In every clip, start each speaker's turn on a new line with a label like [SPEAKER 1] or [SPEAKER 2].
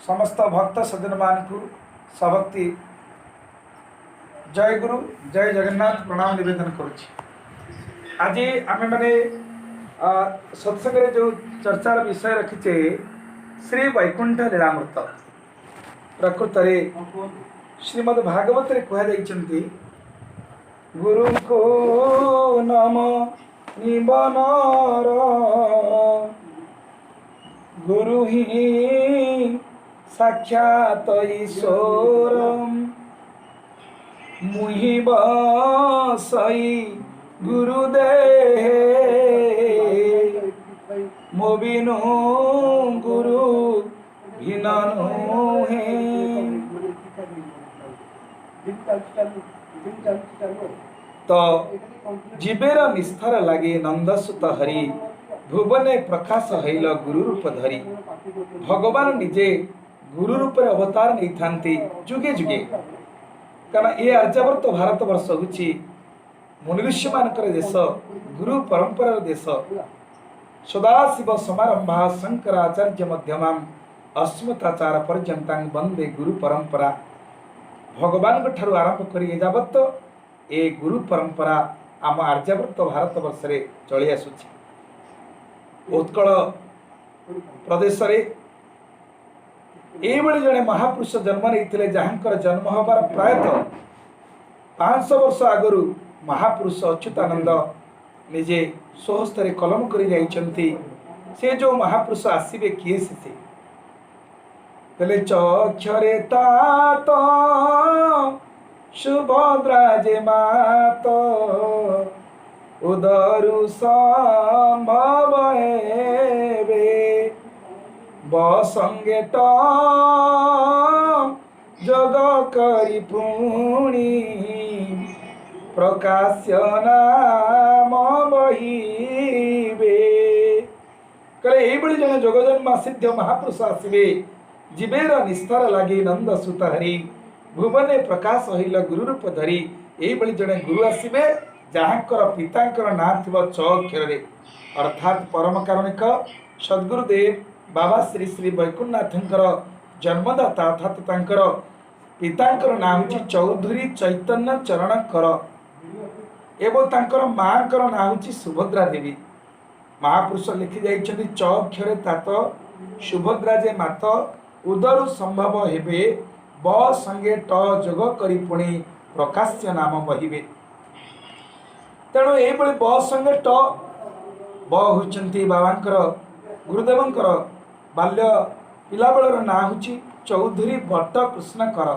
[SPEAKER 1] ସମସ୍ତ ଭକ୍ତ ସଜ୍ଜନମାନଙ୍କୁ ସଭକ୍ତି ଜୟ ଗୁରୁ, ଜୟ ଜଗନ୍ନାଥ ପ୍ରଣାମ ନିବେଦନ କରୁଛି। ଆଜି ଆମେମାନେ ସତ୍ସଙ୍ଗରେ ଯେଉଁ ଚର୍ଚ୍ଚାର ବିଷୟ ରଖିଛେ, ଶ୍ରୀ ବୈକୁଣ୍ଠ ଲୀଳାମୃତ। ପ୍ରକୃତରେ ଶ୍ରୀମଦ୍ ଭାଗବତରେ କୁହାଯାଇଛନ୍ତି, ଗୁରୁଙ୍କୁ ନମ ନିବନର, ଗୁରୁ ହିଁ ସାକ୍ଷାତ ଈଶ୍ୱର, ମୁହି ବସଇ ଗୁରୁଦେହେ, ମୋ ବିନୁ ଗୁରୁ ଭିନ ନୁହେଁ। ତ ଜୀବେର ନିସ୍ତାର ଲାଗି ନନ୍ଦସୁତ ହରି ଭୁବନେ ପ୍ରକାଶ ହଇଲ ଗୁରୁ ରୂପ ଧରି। ଭଗବାନ ନିଜେ ଗୁରୁ ରୂପରେ ଅବତାର ନେଇଥାନ୍ତି ଯୁଗେ ଯୁଗେ, କାରଣ ଏ ଆର୍ଯ୍ୟାବର୍ତ୍ତ ଭାରତବର୍ଷ ହେଉଛି ମୁନିଋଷିମାନଙ୍କର ଦେଶ, ଗୁରୁ ପରମ୍ପରାର ଦେଶ। ସଦାଶିବ ସମାରମ୍ଭା ଶଙ୍କରାଚାର୍ଯ୍ୟ ମଧ୍ୟମାಂ ଅସ୍ମତାଚାର ପର୍ଯ୍ୟନ୍ତାଂ ବନ୍ଦେ ଗୁରୁ ପରମ୍ପରା। ଭଗବାନଙ୍କ ଠାରୁ ଆରମ୍ଭ କରି ଏ ଯାବତ ଏ ଗୁରୁ ପରମ୍ପରା ଆମ ଆର୍ଯ୍ୟାବର୍ତ୍ତ ଭାରତବର୍ଷରେ ଚଳି ଆସୁଛି। ଉତ୍କଳ ପ୍ରଦେଶରେ ଏଇଭଳି ଜଣେ ମହାପୁରୁଷ ଜନ୍ମ ନେଇଥିଲେ, ଯାହାଙ୍କର ଜନ୍ମ ହେବାର ପ୍ରାୟତଃ 500 ବର୍ଷ ଆଗରୁ ମହାପୁରୁଷ ଅଚ୍ୟୁତାନନ୍ଦ ନିଜେ ସ୍ୱହସ୍ତରେ କଲମ କରି ଯାଇଛନ୍ତି। ସେ ଯେଉଁ ମହାପୁରୁଷ ଆସିବେ, କିଏ ସେ? କହିଲେ, ଚକ୍ଷରେ ତାତ ସୁଭଦ୍ରା ଯେ ମାତ, ଉଦରୁ ସମ୍ଭବ ହେବେ, ବସଙ୍ଗେ ଟ ଯୋଗ କରି ପୁଣି ପ୍ରକାଶ୍ୟ ନାମ ବହିବେ। କହିଲେ, ଏଇଭଳି ଜଣେ ଯୋଗଜନ୍ମା ସିଦ୍ଧ ମହାପୁରୁଷ ଆସିବେ। ଜୀବେର ନିସ୍ତାର ଲାଗି ନନ୍ଦ ସୁତ ହରି ଭୁବନେ ପ୍ରକାଶ ହଇଲ ଗୁରୁ ରୂପ ଧରି। ଏଇଭଳି ଜଣେ ଗୁରୁ ଆସିବେ, ଯାହାଙ୍କର ପିତାଙ୍କର ନାଁ ଥିବ ଚ ଅକ୍ଷରରେ, ଅର୍ଥାତ୍ ପରମ କାରୁଣିକ ସଦ୍ଗୁରୁଦେବ ବାବା ଶ୍ରୀ ଶ୍ରୀ ବୈକୁଣ୍ଠନାଥଙ୍କର ଜନ୍ମଦାତା, ଅର୍ଥାତ୍ ତାଙ୍କର ପିତାଙ୍କର ନାଁ ହେଉଛି ଚୌଧୁରୀ ଚୈତନ୍ୟ ଚରଣ କର ଏବଂ ତାଙ୍କର ମାଙ୍କର ନାଁ ହେଉଛି ସୁଭଦ୍ରା ଦେବୀ। ମହାପୁରୁଷ ଲେଖି ଯାଇଛନ୍ତି, ଚ ଅକ୍ଷରେ ତାତ ସୁଭଦ୍ରା ଯେ ମାତ, ଉଦରୁ ସମ୍ଭବ ହେବେ, ବ ସଙ୍ଗେ ଟ ଯୋଗ କରି ପୁଣି ପ୍ରକାଶ୍ୟ ନାମ ବହିବେ। ତେଣୁ ଏଇଭଳି ବ ସଙ୍ଗେ ଟ, ବ ହେଉଛନ୍ତି ବାବାଙ୍କର, ଗୁରୁଦେବଙ୍କର ବାଲ୍ୟ ପିଲାବେଳର ନାଁ ହେଉଛି ଚୌଧୁରୀ ବଟ କୃଷ୍ଣ କର।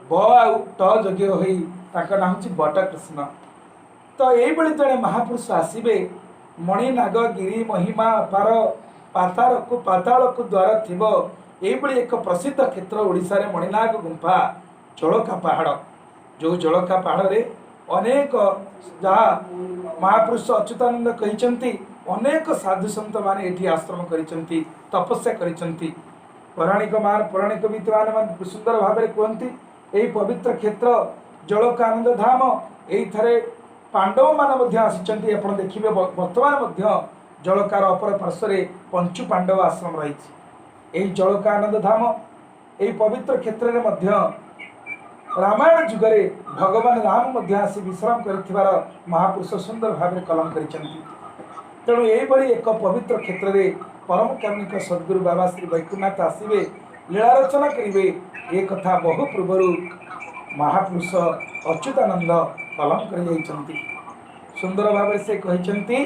[SPEAKER 1] ବ ଆଉ ଟ ଯୋଗ୍ୟ ହୋଇ ତାଙ୍କ ନାଁ ହେଉଛି ବଟକୃଷ୍ଣ। ତ ଏଇଭଳି ଜଣେ ମହାପୁରୁଷ ଆସିବେ। ମଣିନାଗ ଗିରି ମହିମା ଅପାର, ପାତାଳକୁ ପାତାଳକୁ ଦ୍ୱାର ଥିବ। ଏଇଭଳି ଏକ ପ୍ରସିଦ୍ଧ କ୍ଷେତ୍ର ଓଡ଼ିଶାରେ ମଣିନାଗ ଗୁମ୍ଫା, ଜଳକା ପାହାଡ଼। ଯେଉଁ ଜଳକା ପାହାଡ଼ରେ ଅନେକ, ଯାହା ମହାପୁରୁଷ ଅଚ୍ୟୁତାନନ୍ଦ କହିଛନ୍ତି, ଅନେକ ସାଧୁ ସନ୍ଥମାନେ ଏଠି ଆଶ୍ରମ କରିଛନ୍ତି, ତପସ୍ୟା କରିଛନ୍ତି। ପୌରାଣିକ ବିଦ୍ୱାନ ମାନେ ସୁନ୍ଦର ଭାବରେ କୁହନ୍ତି, ଏହି ପବିତ୍ର କ୍ଷେତ୍ର ଜଳକା ଆନନ୍ଦ ଧାମ, ଏଇଥରେ ପାଣ୍ଡବମାନେ ମଧ୍ୟ ଆସିଛନ୍ତି। ଆପଣ ଦେଖିବେ, ବର୍ତ୍ତମାନ ମଧ୍ୟ ଜଳକାର ଅପର ପାର୍ଶ୍ୱରେ ପଞ୍ଚୁ ପାଣ୍ଡବ ଆଶ୍ରମ ରହିଛି। ଏହି ଜଳକା ଆନନ୍ଦ ଧାମ, ଏହି ପବିତ୍ର କ୍ଷେତ୍ରରେ ମଧ୍ୟ ରାମାୟଣ ଯୁଗରେ ଭଗବାନ ରାମ ମଧ୍ୟ ଆସି ବିଶ୍ରାମ କରିଥିବାର ମହାପୁରୁଷ ସୁନ୍ଦର ଭାବରେ କଲମ କରିଛନ୍ତି। ତେଣୁ ଏହିଭଳି ଏକ ପବିତ୍ର କ୍ଷେତ୍ରରେ ପରମ କାରୁଣିକ ସଦ୍ଗୁରୁ ବାବା ଶ୍ରୀ ବୈକୁଣ୍ଠନାଥ ଆସିବେ, ଲୀଳା ରଚନା କରିବେ, ଏ କଥା ବହୁ ପୂର୍ବରୁ ମହାପୁରୁଷ ଅଚ୍ୟୁତାନନ୍ଦ କଲମ କରିଯାଇଛନ୍ତି। ସୁନ୍ଦର ଭାବରେ ସେ କହିଛନ୍ତି,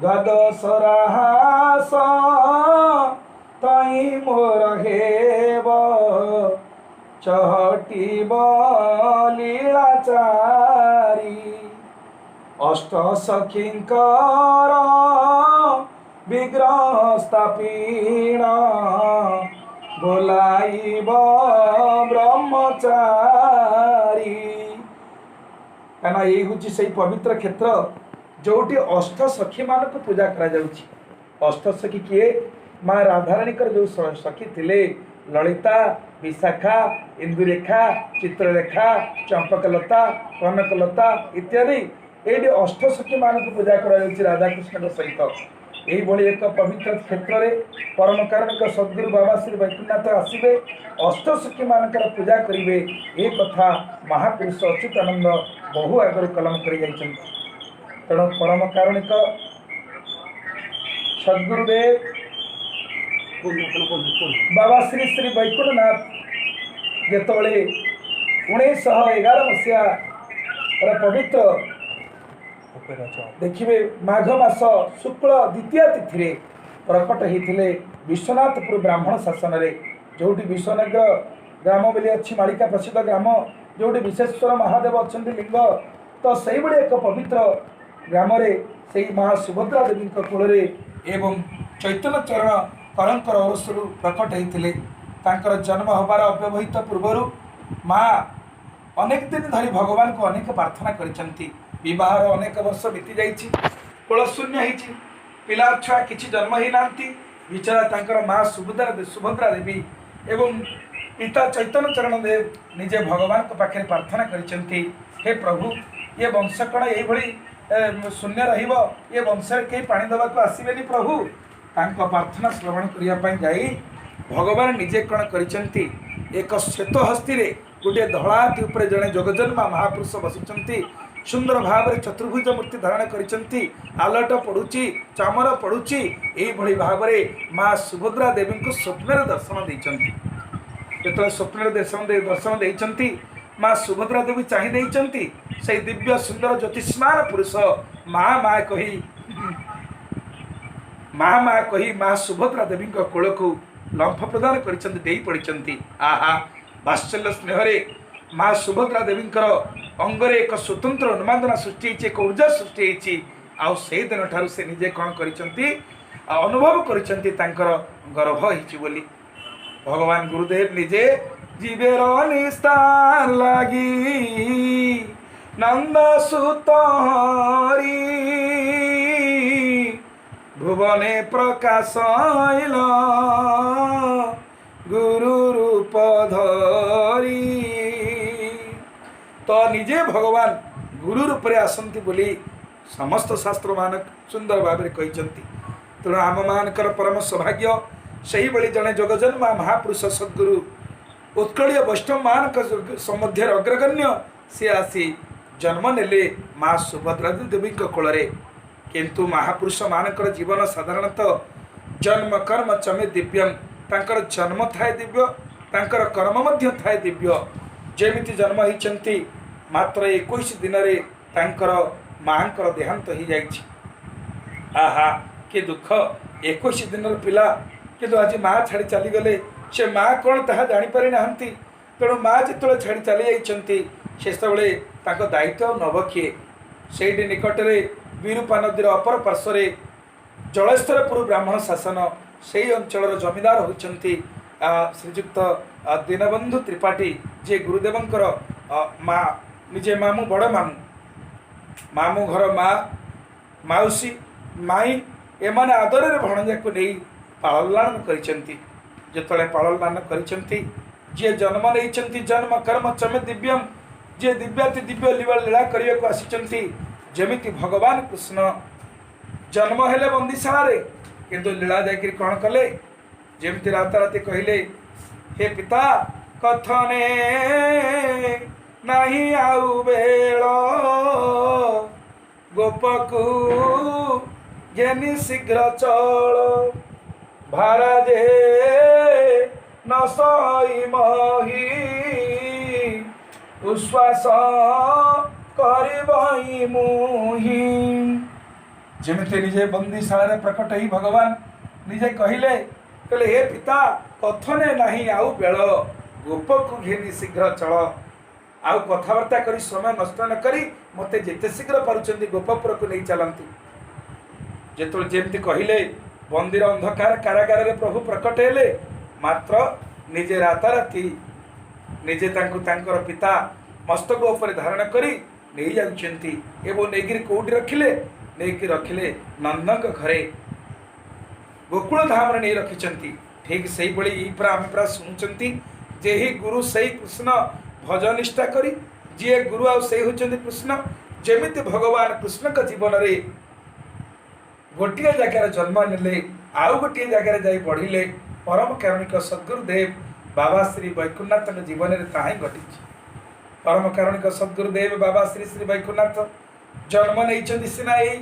[SPEAKER 1] ଦ୍ୱାଦଶ ରାସ ତହିଁ ମୋର ହେବ, ଚହଟିବ ଲୀଳାଚାରୀ, ଅଷ୍ଟ ସଖୀଙ୍କର ବିଗ୍ରହ ସ୍ଥାପିଣ, ବୋଲାଇବ ବ୍ରହ୍ମଚାରୀ। କାରଣ ଏଇ ହେଉଛି ସେଇ ପବିତ୍ର କ୍ଷେତ୍ର, ଯୋଉଠି ଅଷ୍ଟ ସଖୀମାନଙ୍କୁ ପୂଜା କରାଯାଉଛି। ଅଷ୍ଟ ସଖୀ କିଏ? ମା ରାଧାରାଣୀଙ୍କର ଯୋଉ ସଖୀ ଥିଲେ, ଲଳିତା, ବିଶାଖା, ଇନ୍ଦୁରେଖା, ଚିତ୍ରଲେଖା, ଚମ୍ପକଲତା, କନକଲତା ଇତ୍ୟାଦି। ଏଇଠି ଅଷ୍ଟ ସଖୀମାନଙ୍କୁ ପୂଜା କରାଯାଉଛି ରାଧାକୃଷ୍ଣଙ୍କ ସହିତ। ଏଇଭଳି ଏକ ପବିତ୍ର କ୍ଷେତ୍ରରେ ପରମ କାରୁଣିକ ସଦ୍ଗୁରୁ ବାବା ଶ୍ରୀ ବୈକୁଣ୍ଠନାଥ ଆସିବେ, ଅଷ୍ଟସଖୀମାନଙ୍କର ପୂଜା କରିବେ, ଏ କଥା ମହାପୁରୁଷ ଅଚ୍ୟୁତାନନ୍ଦ ବହୁ ଆଗରୁ କଲମ କରି ଯାଇଛନ୍ତି। ତେଣୁ ପରମ କାରୁଣିକ ସଦ୍ଗୁରୁଦେବ ବାବା ଶ୍ରୀ ଶ୍ରୀ ବୈକୁଣ୍ଠନାଥ ଯେତେବେଳେ 1911 ମସିହାର ପବିତ୍ର ଦେଖିବେ ମାଘ ମାସ ଶୁକ୍ଳ ଦ୍ୱିତୀୟ ତିଥିରେ ପ୍ରକଟ ହେଇଥିଲେ ବିଶ୍ୱନାଥପୁର ବ୍ରାହ୍ମଣ ଶାସନରେ, ଯେଉଁଠି ବିଶ୍ୱନଗର ଗ୍ରାମ ବୋଲି ଅଛି, ମାଳିକା ପ୍ରସିଦ୍ଧ ଗ୍ରାମ, ଯେଉଁଠି ବିଶ୍ୱେଶ୍ୱର ମହାଦେବ ଅଛନ୍ତି ଲିଙ୍ଗ। ତ ସେଇଭଳି ଏକ ପବିତ୍ର ଗ୍ରାମରେ ସେଇ ମା ସୁଭଦ୍ରା ଦେବୀଙ୍କ କୂଳରେ ଏବଂ ଚୈତନ୍ୟ ଚରଣ କରଙ୍କର ଔରସରୁ ପ୍ରକଟ ହେଇଥିଲେ। ତାଙ୍କର ଜନ୍ମ ହେବାର ଅବ୍ୟବହିତ ପୂର୍ବରୁ ମା ଅନେକ ଦିନ ଧରି ଭଗବାନଙ୍କୁ ଅନେକ ପ୍ରାର୍ଥନା କରିଛନ୍ତି। ବିବାହର ଅନେକ ବର୍ଷ ବିତି ଯାଇଛି, କୁଳ ଶୂନ୍ୟ ହେଇଛି, ପିଲା ଛୁଆ କିଛି ଜନ୍ମ ହେଇନାହାନ୍ତି। ବିଚରା ତାଙ୍କର ମା ସୁଭଦ୍ରା ଦେବୀ ଏବଂ ପିତା ଚୈତନ୍ୟ ଚରଣ ଦେବ ନିଜେ ଭଗବାନଙ୍କ ପାଖରେ ପ୍ରାର୍ଥନା କରିଛନ୍ତି, ହେ ପ୍ରଭୁ, ଏ ବଂଶ କ'ଣ ଏଇଭଳି ଶୂନ୍ୟ ରହିବ? ଏ ବଂଶରେ କେହି ପାଣି ଦେବାକୁ ଆସିବେନି ପ୍ରଭୁ। ତାଙ୍କ ପ୍ରାର୍ଥନା ଶ୍ରବଣ କରିବା ପାଇଁ ଯାଇ ଭଗବାନ ନିଜେ କ'ଣ କରିଛନ୍ତି, ଏକ ଶ୍ୱେତ ହସ୍ତିରେ ଗୋଟିଏ ଧଳା ହାତୀ ଉପରେ ଜଣେ ଯୋଗଜନ୍ମା ମହାପୁରୁଷ ବସିଛନ୍ତି, ସୁନ୍ଦର ଭାବରେ ଚତୁର୍ଭୁଜ ମୂର୍ତ୍ତି ଧାରଣ କରିଛନ୍ତି, ଆଲଟ ପଡ଼ୁଛି, ଚାମର ପଡ଼ୁଛି। ଏଇଭଳି ଭାବରେ ମା ସୁଭଦ୍ରା ଦେବୀଙ୍କୁ ସ୍ୱପ୍ନରେ ଦର୍ଶନ ଦେଇଛନ୍ତି। ଯେତେବେଳେ ସ୍ୱପ୍ନରେ ଦର୍ଶନ ଦେଇଛନ୍ତି, ମା ସୁଭଦ୍ରା ଦେବୀ ଚାହିଁ ଦେଇଛନ୍ତି ସେଇ ଦିବ୍ୟ ସୁନ୍ଦର ଜ୍ୟୋତିଷ୍ମାନ ପୁରୁଷ ମା ମା କହି, ମା ମା କହି ମା ସୁଭଦ୍ରା ଦେବୀଙ୍କ କୋଳକୁ ଲମ୍ଫ ପ୍ରଦାନ କରିଛନ୍ତି, ଦେଇ ପଡ଼ିଛନ୍ତି। ଆହା, ବାତ୍ସଲ୍ୟ ସ୍ନେହରେ ମା ସୁଭଦ୍ରା ଦେବୀଙ୍କର ଅଙ୍ଗରେ ଏକ ସ୍ୱତନ୍ତ୍ର ଉନ୍ମାଦନା ସୃଷ୍ଟି ହେଇଛି, ଏକ ଉର୍ଜା ସୃଷ୍ଟି ହେଇଛି। ଆଉ ସେଇଦିନ ଠାରୁ ସେ ନିଜେ କ'ଣ କରିଛନ୍ତି, ଆଉ ଅନୁଭବ କରିଛନ୍ତି ତାଙ୍କର ଗର୍ଭ ହେଇଛି ବୋଲି। ଭଗବାନ ଗୁରୁଦେବ ନିଜେ ଜୀବେର ନିସ୍ତାର ଲାଗି ନନ୍ଦ ସୁତ ହରି ଭୁବନେ ପ୍ରକାଶ ଗୁରୁ ରୂପ ଧରି। ତ ନିଜେ ଭଗବାନ ଗୁରୁ ରୂପରେ ଆସନ୍ତି ବୋଲି ସମସ୍ତ ଶାସ୍ତ୍ରମାନ ସୁନ୍ଦର ଭାବରେ କହିଛନ୍ତି। ତେଣୁ ଆମମାନଙ୍କର ପରମ ସୌଭାଗ୍ୟ ସେହିଭଳି ଜଣେ ଯୋଗଜନ୍ମା ମହାପୁରୁଷ ସଦ୍ଗୁରୁ ଉତ୍କଳୀୟ ବୈଷ୍ଣବମାନଙ୍କ ମଧ୍ୟରେ ଅଗ୍ରଗଣ୍ୟ, ସିଏ ଆସି ଜନ୍ମ ନେଲେ ମା ସୁଭଦ୍ରା ଦେବୀଙ୍କ କୋଳରେ। କିନ୍ତୁ ମହାପୁରୁଷମାନଙ୍କର ଜୀବନ ସାଧାରଣତଃ ଜନ୍ମ କର୍ମ ଚମେ ଦିବ୍ୟମ, ତାଙ୍କର ଜନ୍ମ ଥାଏ ଦିବ୍ୟ, ତାଙ୍କର କର୍ମ ମଧ୍ୟ ଥାଏ ଦିବ୍ୟ। ଯେମିତି ଜନ୍ମ ହେଇଛନ୍ତି ମାତ୍ର 21 ଦିନରେ ତାଙ୍କର ମାଆଙ୍କର ଦେହାନ୍ତ ହେଇଯାଇଛି। ଆହା, କି ଦୁଃଖ! 21 ଦିନର ପିଲା କିନ୍ତୁ ଆଜି ମା ଛାଡ଼ି ଚାଲିଗଲେ। ସେ ମା କ'ଣ ତାହା ଜାଣିପାରି ନାହାନ୍ତି। ତେଣୁ ମା ଯେତେବେଳେ ଛାଡ଼ି ଚାଲି ଯାଇଛନ୍ତି, ସେତେବେଳେ ତାଙ୍କ ଦାୟିତ୍ୱ ଆଉ ନବ କିଏ? ସେଇଠି ନିକଟରେ ବିରୂପା ନଦୀର ଅପର ପାର୍ଶ୍ୱରେ ଜଳେଶ୍ୱରପୁର ବ୍ରାହ୍ମଣ ଶାସନ, ସେଇ ଅଞ୍ଚଳର ଜମିଦାର ହେଉଛନ୍ତି ଶ୍ରୀଯୁକ୍ତ ଦୀନବନ୍ଧୁ ତ୍ରିପାଠୀ, ଯିଏ ଗୁରୁଦେବଙ୍କର ମା ନିଜେ ମାମୁଁ, ବଡ଼ ମାମୁଁ, ମାମୁଁ ଘର ମା, ମାଉସୀ, ମାଇଁ ଏମାନେ ଆଦରରେ ଭଣଜାକୁ ନେଇ ପାଳନ ଲାଳନ କରିଛନ୍ତି। ଯେତେବେଳେ ପାଳନ ଲାଳନ କରିଛନ୍ତି, ଯିଏ ଜନ୍ମ ନେଇଛନ୍ତି ଜନ୍ମ କର୍ମ ଚମେ ଦିବ୍ୟମ, ଯିଏ ଦିବ୍ୟାତି ଦିବ୍ୟ ଲୀଳା ଲୀଳା କରିବାକୁ ଆସିଛନ୍ତି, ଯେମିତି ଭଗବାନ କୃଷ୍ଣ ଜନ୍ମ ହେଲେ ବନ୍ଦିଶାଳାରେ, କିନ୍ତୁ ଲୀଳା ଯାଇକରି କ'ଣ କଲେ, ଯେମିତି ରାତାରାତି କହିଲେ, ହେ ପିତା କଥନେ ନାହିଁ ଆଉ ବେଳ, ଗୋପକୁ ଘେନି ଶୀଘ୍ର ଚଳ, ଭାରା ଯେ ନ ସହି ମହି ଉଶ୍ୱାସ କରିବଇ ମୁହିଁ। ଯେମିତି ନିଜେ ବନ୍ଦିଶାଳାରେ ପ୍ରକଟ ହେଇ ଭଗବାନ ନିଜେ କହିଲେ, କହିଲେ ହେ ପିତା କଥନେ ନାହିଁ ଆଉ ବେଳ, ଗୋପକୁ ଘେନି ଶୀଘ୍ର ଚଳ। ଆଉ କଥାବାର୍ତ୍ତା କରି ସମୟ ନଷ୍ଟ ନ କରି ମୋତେ ଯେତେ ଶୀଘ୍ର ପାରୁଛନ୍ତି ଗୋପପୁରକୁ ନେଇ ଚାଲନ୍ତି। ଯେତେବେଳେ ଯେମିତି କହିଲେ, ବନ୍ଦିର ଅନ୍ଧକାର କାରାଗାରରେ ପ୍ରଭୁ ପ୍ରକଟ ହେଲେ, ମାତ୍ର ନିଜେ ରାତାରାତି ନିଜେ ତାଙ୍କୁ ତାଙ୍କର ପିତା ମସ୍ତକ ଉପରେ ଧାରଣ କରି ନେଇଯାଉଛନ୍ତି ଏବଂ ନେଇକିରି କେଉଁଠି ରଖିଲେ, ନେଇକି ରଖିଲେ ନନ୍ଦଙ୍କ ଘରେ, ଗୋକୁଳ ଧାମରେ ନେଇ ରଖିଛନ୍ତି। ଠିକ୍ ସେଇଭଳି ଏଇ ପୁରା ଆମେ ପୁରା ଶୁଣୁଛନ୍ତି ଯେ ଏହି ଗୁରୁ ସେଇ କୃଷ୍ଣ ଭଜ ନିଷ୍ଠା କରି, ଯିଏ ଗୁରୁ ଆଉ ସେଇ ହେଉଛନ୍ତି କୃଷ୍ଣ। ଯେମିତି ଭଗବାନ କୃଷ୍ଣଙ୍କ ଜୀବନରେ ଗୋଟିଏ ଜାଗାରେ ଜନ୍ମ ନେଲେ, ଆଉ ଗୋଟିଏ ଜାଗାରେ ଯାଇ ବଢ଼ିଲେ। ପରମ କାରୁଣିକ ସଦ୍ଗୁରୁଦେବ ବାବା ଶ୍ରୀ ବୈକୁଣ୍ଠନାଥଙ୍କ ଜୀବନରେ ତାହା ହିଁ ଘଟିଛି। ପରମ କାରୁଣିକ ସଦ୍ଗୁରୁଦେବ ବାବା ଶ୍ରୀ ଶ୍ରୀ ବୈକୁଣ୍ଠନାଥ ଜନ୍ମ ନେଇଛନ୍ତି ସିନା ଏଇ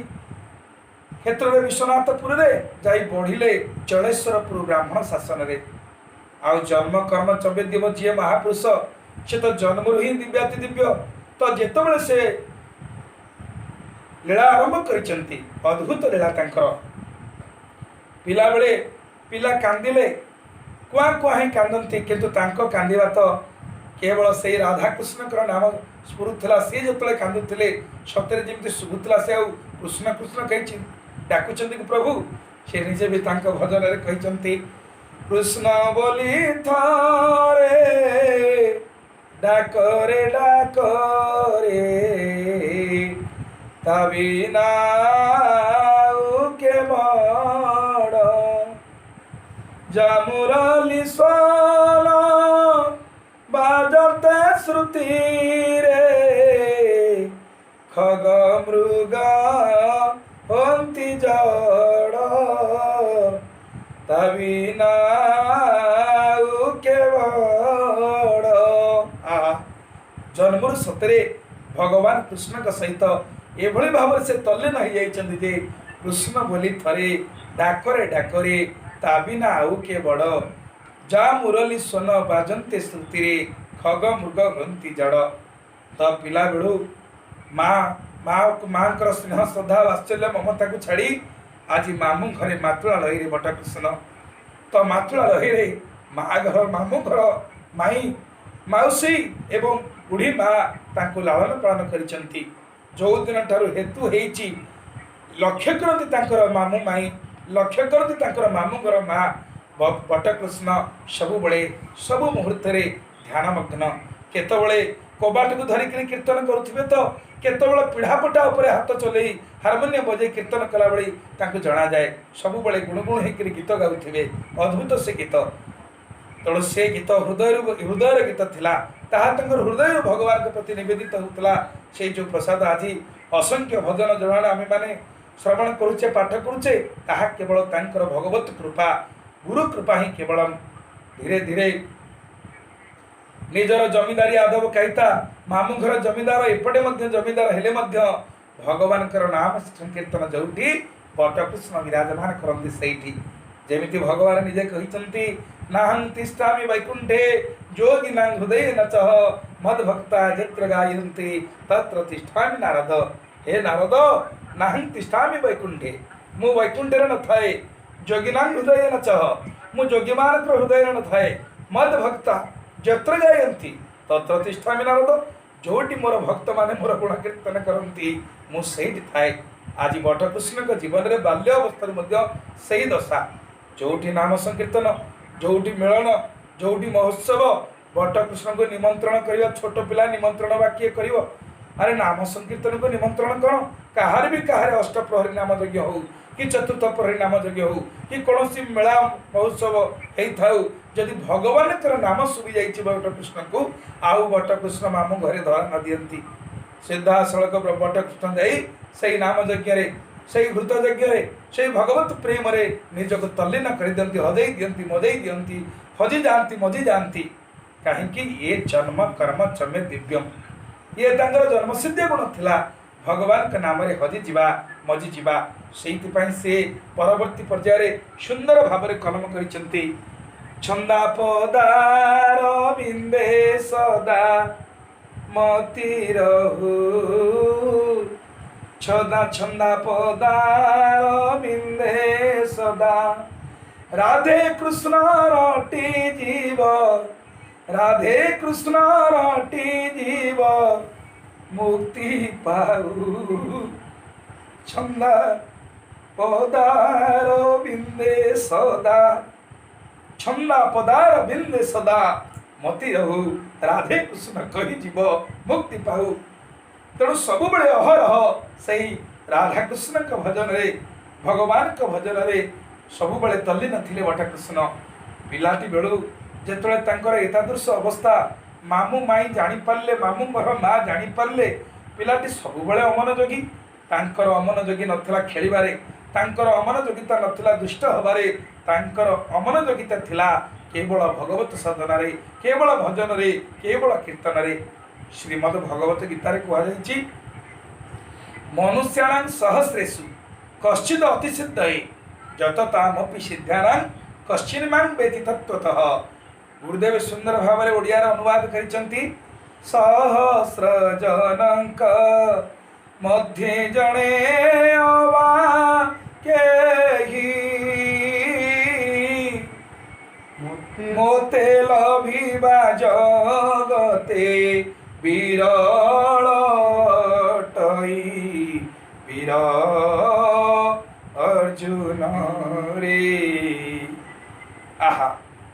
[SPEAKER 1] କ୍ଷେତ୍ରରେ ବିଶ୍ୱନାଥପୁରରେ, ଯାଇ ବଢ଼ିଲେ ଜଳେଶ୍ୱରପୁର ବ୍ରାହ୍ମଣ ଶାସନରେ। ଆଉ ଜନ୍ମ କର୍ମ ଚବେ ଦିବ, ଯିଏ ମହାପୁରୁଷ ସେ ତ ଜନ୍ମରୁ ହିଁ ଦିବ୍ୟାତି ଦିବ୍ୟ। ତ ଯେତେବେଳେ ସେ ଲୀଳା ଆରମ୍ଭ କରିଛନ୍ତି, ଅଦ୍ଭୁତ ଲୀଳା ତାଙ୍କର। ପିଲାବେଳେ ପିଲା କାନ୍ଦିଲେ କୁଆଁ କୁଆଁ ହିଁ କାନ୍ଦନ୍ତି, କିନ୍ତୁ ତାଙ୍କ କାନ୍ଦିବା ତ କେବଳ ସେଇ ରାଧାକୃଷ୍ଣଙ୍କର ନାମ ସ୍ଫୁରୁଥିଲା। ସିଏ ଯେତେବେଳେ କାନ୍ଦୁଥିଲେ, ସତରେ ଯେମିତି ଶୁଭୁଥିଲା ସେ ଆଉ କୃଷ୍ଣ କୃଷ୍ଣ କହି ଡାକୁଛନ୍ତି କି ପ୍ରଭୁ। ସେ ନିଜେ ବି ତାଙ୍କ ଭଜନରେ କହିଛନ୍ତି, କୃଷ୍ଣ ବୋଲି ଥରେ ଡାକରେ ଡାକରେ, ତା ବିନା ଆଉ କେ ବଡ଼। ଯା ମୁରଲୀ ସ୍ୱର ବାଜତେ ଶ୍ରୁତିରେ, ଖଗ ମୃଗ ହୁଅନ୍ତି ଜଡ଼, ତା ବିନା ଆଉ କେ ବଡ଼। ଆହା, ଜନ୍ମରୁ ସତରେ ଭଗବାନ କୃଷ୍ଣଙ୍କ ସହିତ ଏଭଳି ଭାବରେ ସେ ତଲ୍ଲୀନ ହେଇଯାଇଛନ୍ତି ଯେ କୃଷ୍ଣ ବୋଲି ଥରେ ଡାକରେ ଡାକରେ, ତା ବିନା ଆଉ କିଏ ବଡ଼। ଯା ମୁରଲୀ ସ୍ୱନ ବାଜନ୍ତେ ଶ୍ରୁତିରେ, ଖଗ ମୃଗ ହୁଅନ୍ତି ଜଡ଼। ତ ପିଲାବେଳୁ ମା ମାଙ୍କର ସ୍ନେହ, ଶ୍ରଦ୍ଧା, ବାତ୍ସଲ୍ୟ, ମମତାକୁ ଛାଡ଼ି ଆଜି ମାମୁଁ ଘରେ ମାତୁଳା ଲହିରେ ବଟକୃଷ୍ଣ। ତ ମାତୁଳା ଲହିରେ ମା ଘର, ମାମୁଁ ଘର ମାଇଁ, ମାଉସୀ ଏବଂ ବୁଢ଼ୀ ମା ତାଙ୍କୁ ଲାଳନ ପାଳନ କରିଛନ୍ତି। ଯେଉଁଦିନ ଠାରୁ ହେତୁ ହେଇଛି, ଲକ୍ଷ୍ୟ କରନ୍ତି ତାଙ୍କର ମାମୁଁ ମାଇଁ, ଲକ୍ଷ୍ୟ କରନ୍ତି ତାଙ୍କର ମାମୁଁ ଘର ମା, ବଟକୃଷ୍ଣ ସବୁବେଳେ ସବୁ ମୁହୂର୍ତ୍ତରେ ଧ୍ୟାନମଗ୍ନ। କେତେବେଳେ କବାଟକୁ ଧରିକିରି କୀର୍ତ୍ତନ କରୁଥିବେ ତ କେତେବେଳେ ପିଢ଼ାପଟା ଉପରେ ହାତ ଚଲେଇ ହାରମୋନିୟମ ବଜେଇ କୀର୍ତ୍ତନ କଲାଭଳି ତାଙ୍କୁ ଜଣାଯାଏ। ସବୁବେଳେ ଗୁଣୁଗୁଣ ହେଇକିରି ଗୀତ ଗାଉଥିବେ, ଅଦ୍ଭୁତ ସେ ଗୀତ। ତେଣୁ ସେ ଗୀତ ହୃଦୟରୁ ହୃଦୟର ଗୀତ ଥିଲା, ତାହା ତାଙ୍କର ହୃଦୟରୁ ଭଗବାନଙ୍କ ପ୍ରତି ନିବେଦିତ ହେଉଥିଲା। ସେଇ ଯେଉଁ ପ୍ରସାଦ ଆଜି ଅସଂଖ୍ୟ ଭଜନ ଜଣାଣ ଆମେମାନେ ଶ୍ରବଣ କରୁଛେ, ପାଠ କରୁଛେ, ତାହା କେବଳ ତାଙ୍କର ଭଗବତ କୃପା, ଗୁରୁ କୃପା ହିଁ କେବଳ। ଧୀରେ ଧୀରେ ନିଜର ଜମିଦାରୀ ଆଦବ କାଇତା, ମାମୁଁ ଘର ଜମିଦାର, ଏପଟେ ମଧ୍ୟ ଜମିଦାର ହେଲେ ମଧ୍ୟ ଭଗବାନଙ୍କର ନାମ ସଂକୀର୍ତ୍ତନ ଯୋଉଠି ବଟକୃଷ୍ଣ ବିରାଜମାନ କରନ୍ତି ସେଇଠି। ଯେମିତି ଭଗବାନ ନିଜେ କହିଛନ୍ତି, ନାହଂ ତିଷ୍ଠାମି ବୈକୁଣ୍ଠେ ଯୋଗିନାଂ ହୃଦୟ ନଚ ମଦ ଭକ୍ତା ଯତ୍ର ଗାୟନ୍ତି ତତ୍ର ତିଷ୍ଠାମି ନାରଦ। ହେ ନାରଦ, ନାହଂ ତିଷ୍ଠାମି ବୈକୁଣ୍ଠେ, ମୁଁ ବୈକୁଣ୍ଠରେ ନଥାଏ। ଯୋଗିନାଂ ହୃଦୟ ନଚ, ମୁଁ ଯୋଗୀମାନଙ୍କର ହୃଦୟରେ ନଥାଏ। ମଦ ଭକ୍ତା ଯତ୍ର ଗାୟନ୍ତି ତତ୍ର ତିଷ୍ଠାମି ନାରଦ, ଯୋଉଠି ମୋର ଭକ୍ତମାନେ ମୋର ଗୁଣ କୀର୍ତ୍ତନ କରନ୍ତି ମୁଁ ସେଇଠି ଥାଏ। ଆଜି ବଟକୃଷ୍ଣଙ୍କ ଜୀବନରେ ବାଲ୍ୟ ଅବସ୍ଥାରୁ ମଧ୍ୟ ସେଇ ଦଶା। ଯୋଉଠି ନାମ ସଂକୀର୍ତ୍ତନ, ଯୋଉଠି ମିଳନ, ଯୋଉଠି ମହୋତ୍ସବ, ବଟକୃଷ୍ଣଙ୍କୁ ନିମନ୍ତ୍ରଣ କରିବା, ଛୋଟ ପିଲା ନିମନ୍ତ୍ରଣ ବା କିଏ କରିବ? ଆରେ ନାମ ସଂକୀର୍ତ୍ତନକୁ ନିମନ୍ତ୍ରଣ କ'ଣ? କାହାର ବି କାହାର ଅଷ୍ଟପ୍ରହରୀ ନାମ ଯଜ୍ଞ ହଉ କି ଚତୁର୍ଥ ପ୍ରହରୀ ନାମ ଯଜ୍ଞ ହଉ କି କୌଣସି ମେଳା ମହୋତ୍ସବ ହେଇଥାଉ, ଯଦି ଭଗବାନଙ୍କର ନାମ ଶୁଭି ଯାଇଛି ବଟକୃଷ୍ଣଙ୍କୁ, ଆଉ ବଟକୃଷ୍ଣ ମାମୁଁ ଘରେ ଧରା ନ ଦିଅନ୍ତି। ସିଧାସଳଖ ବଟକୃଷ୍ଣ ଯାଇ ସେଇ ନାମ ଯଜ୍ଞରେ, ସେଇ ଘୃତ ଯଜ୍ଞରେ, ସେଇ ଭଗବତ ପ୍ରେମରେ ନିଜକୁ ତଲ୍ଲୀନ କରିଦିଅନ୍ତି, ହଜେଇ ଦିଅନ୍ତି, ମଜେଇ ଦିଅନ୍ତି, ହଜି ଯାଆନ୍ତି, ମଜି ଯାଆନ୍ତି। କାହିଁକି? ଏ ଜନ୍ମ କର୍ମ ଚମେ ଦିବ୍ୟମ, ଇଏ ତାଙ୍କର ଜନ୍ମସିଦ୍ଧ ଗୁଣ ଥିଲା, ଭଗବାନଙ୍କ ନାମରେ ହଜିଯିବା, ମଜିଯିବା। ସେଇଥିପାଇଁ ସେ ପରବର୍ତ୍ତୀ ପର୍ଯ୍ୟାୟରେ ସୁନ୍ଦର ଭାବରେ କଲମ କରିଛନ୍ତି, ଛନ୍ଦା ପଦାର ବିନ୍ଦେ ସଦା ମତି ରହୁ, ଛଦା ଛନ୍ଦା ପଦାର ବିନ୍ଦେ ସଦା, ରାଧେ କୃଷ୍ଣ ରଟି ଜୀବ, ରାଧେ କୃଷ୍ଣ ରଟି ଜୀବ ମୁକ୍ତି ପାଉ, ଛନ୍ଦା ପଦାର ବିନ୍ଦେ ସଦା, ଛନ୍ଦା ପଦାର ବିନ୍ଦେ ସଦା ମତି ରହୁ, ରାଧେ କୃଷ୍ଣ କହିଯିବ ମୁକ୍ତି ପାଉ। ତେଣୁ ସବୁବେଳେ ଅହରହ ସେଇ ରାଧାକୃଷ୍ଣଙ୍କ ଭଜନରେ, ଭଗବାନଙ୍କ ଭଜନରେ ସବୁବେଳେ ତଲ୍ଲୀନ ଥିଲେ ବଟକୃଷ୍ଣ। ପିଲାଟି ବେଳୁ ଯେତେବେଳେ ତାଙ୍କର ଏତାଦୃଶ ଅବସ୍ଥା, ମାମୁଁ ମାଇଁ ଜାଣିପାରିଲେ, ମାମୁଁଙ୍କର ମା ଜାଣିପାରିଲେ ପିଲାଟି ସବୁବେଳେ ଅମନଯୋଗୀ। ତାଙ୍କର ଅମନଯୋଗୀ ନଥିଲା ଖେଳିବାରେ, ତାଙ୍କର ଅମନଯୋଗିତା ନଥିଲା ଦୁଷ୍ଟ ହେବାରେ, ତାଙ୍କର ଅମନଯୋଗିତା ଥିଲା କେବଳ ଭଗବତ ସାଧନାରେ, କେବଳ ଭଜନରେ, କେବଳ କୀର୍ତ୍ତନରେ। ଶ୍ରୀମଦ ଭଗବତ ଗୀତାରେ କୁହାଯାଇଛି, ମନୁଷ୍ୟାଣାଂ ସହସ୍ରେଷୁ କଶ୍ଚିଦ ଅତିସିଦ୍ଧୟେ ଯତତାମପି ସିଦ୍ଧ୍ୟାନାଂ କଶ୍ଚିନ୍ମାଂ ବେତି ତତ୍ତ୍ୱତଃ। ଗୁରୁଦେବ ସୁନ୍ଦର ଭାବରେ ଓଡ଼ିଆର ଅନୁବାଦ କରିଛନ୍ତି, ସହସ୍ର ଜନଙ୍କ ମଧ୍ୟେ ଜଣେ ଅବା କେହି, ମୋତେ ଲଭିବା ଜଗତେ ବିରଳ ଅଟଇ, ବୀର ଅର୍ଜୁନ ରେ। ଆହା,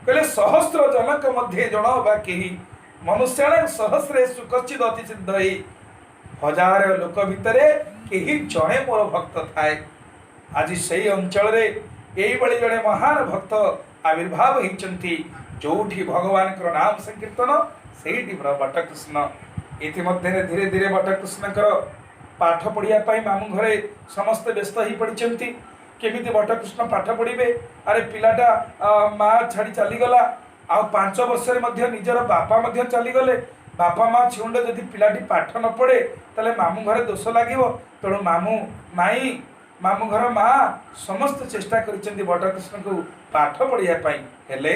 [SPEAKER 1] କହିଲେ ସହସ୍ର ଜନଙ୍କ ମଧ୍ୟେ ଜଣ ବା କେହି, ମନୁଷ୍ୟାଣ ସହସ୍ରେ କଶ୍ଚିଦ ଅତି ସିଦ୍ଧ ହେଇ, ହଜାର ଲୋକ ଭିତରେ କେହି ଜଣେ ମୋର ଭକ୍ତ ଥାଏ। ଆଜି ସେଇ ଅଞ୍ଚଳରେ ଏଇଭଳି ଜଣେ ମହାନ ଭକ୍ତ ଆବିର୍ଭାବ ହେଇଛନ୍ତି, ଯୋଉଠି ଭଗବାନଙ୍କର ନାମ ସଂକୀର୍ତ୍ତନ ସେଇଠି ବଟକୃଷ୍ଣ। ଇତିମଧ୍ୟରେ ଧୀରେ ଧୀରେ ବଟକୃଷ୍ଣଙ୍କର ପାଠ ପଢ଼ିବା ପାଇଁ ମାମୁଁ ଘରେ ସମସ୍ତେ ବ୍ୟସ୍ତ ହେଇ ପଡ଼ିଛନ୍ତି। କେମିତି ବଟକୃଷ୍ଣ ପାଠ ପଢ଼ିବେ? ଆରେ ପିଲାଟା ମା ଛାଡ଼ି ଚାଲିଗଲା, ଆଉ 5 ବର୍ଷରେ ମଧ୍ୟ ନିଜର ବାପା ମଧ୍ୟ ଚାଲିଗଲେ। ବାପା ମା ଛିଉଣ୍ଡ ଯଦି ପିଲାଟି ପାଠ ନ ପଢ଼େ ତାହେଲେ ମାମୁଁ ଘରେ ଦୋଷ ଲାଗିବ। ତେଣୁ ମାମୁଁ ମାଇଁ, ମାମୁଁ ଘର ମା ସମସ୍ତେ ଚେଷ୍ଟା କରିଛନ୍ତି ବଟକୃଷ୍ଣଙ୍କୁ ପାଠ ପଢ଼ିବା ପାଇଁ। ହେଲେ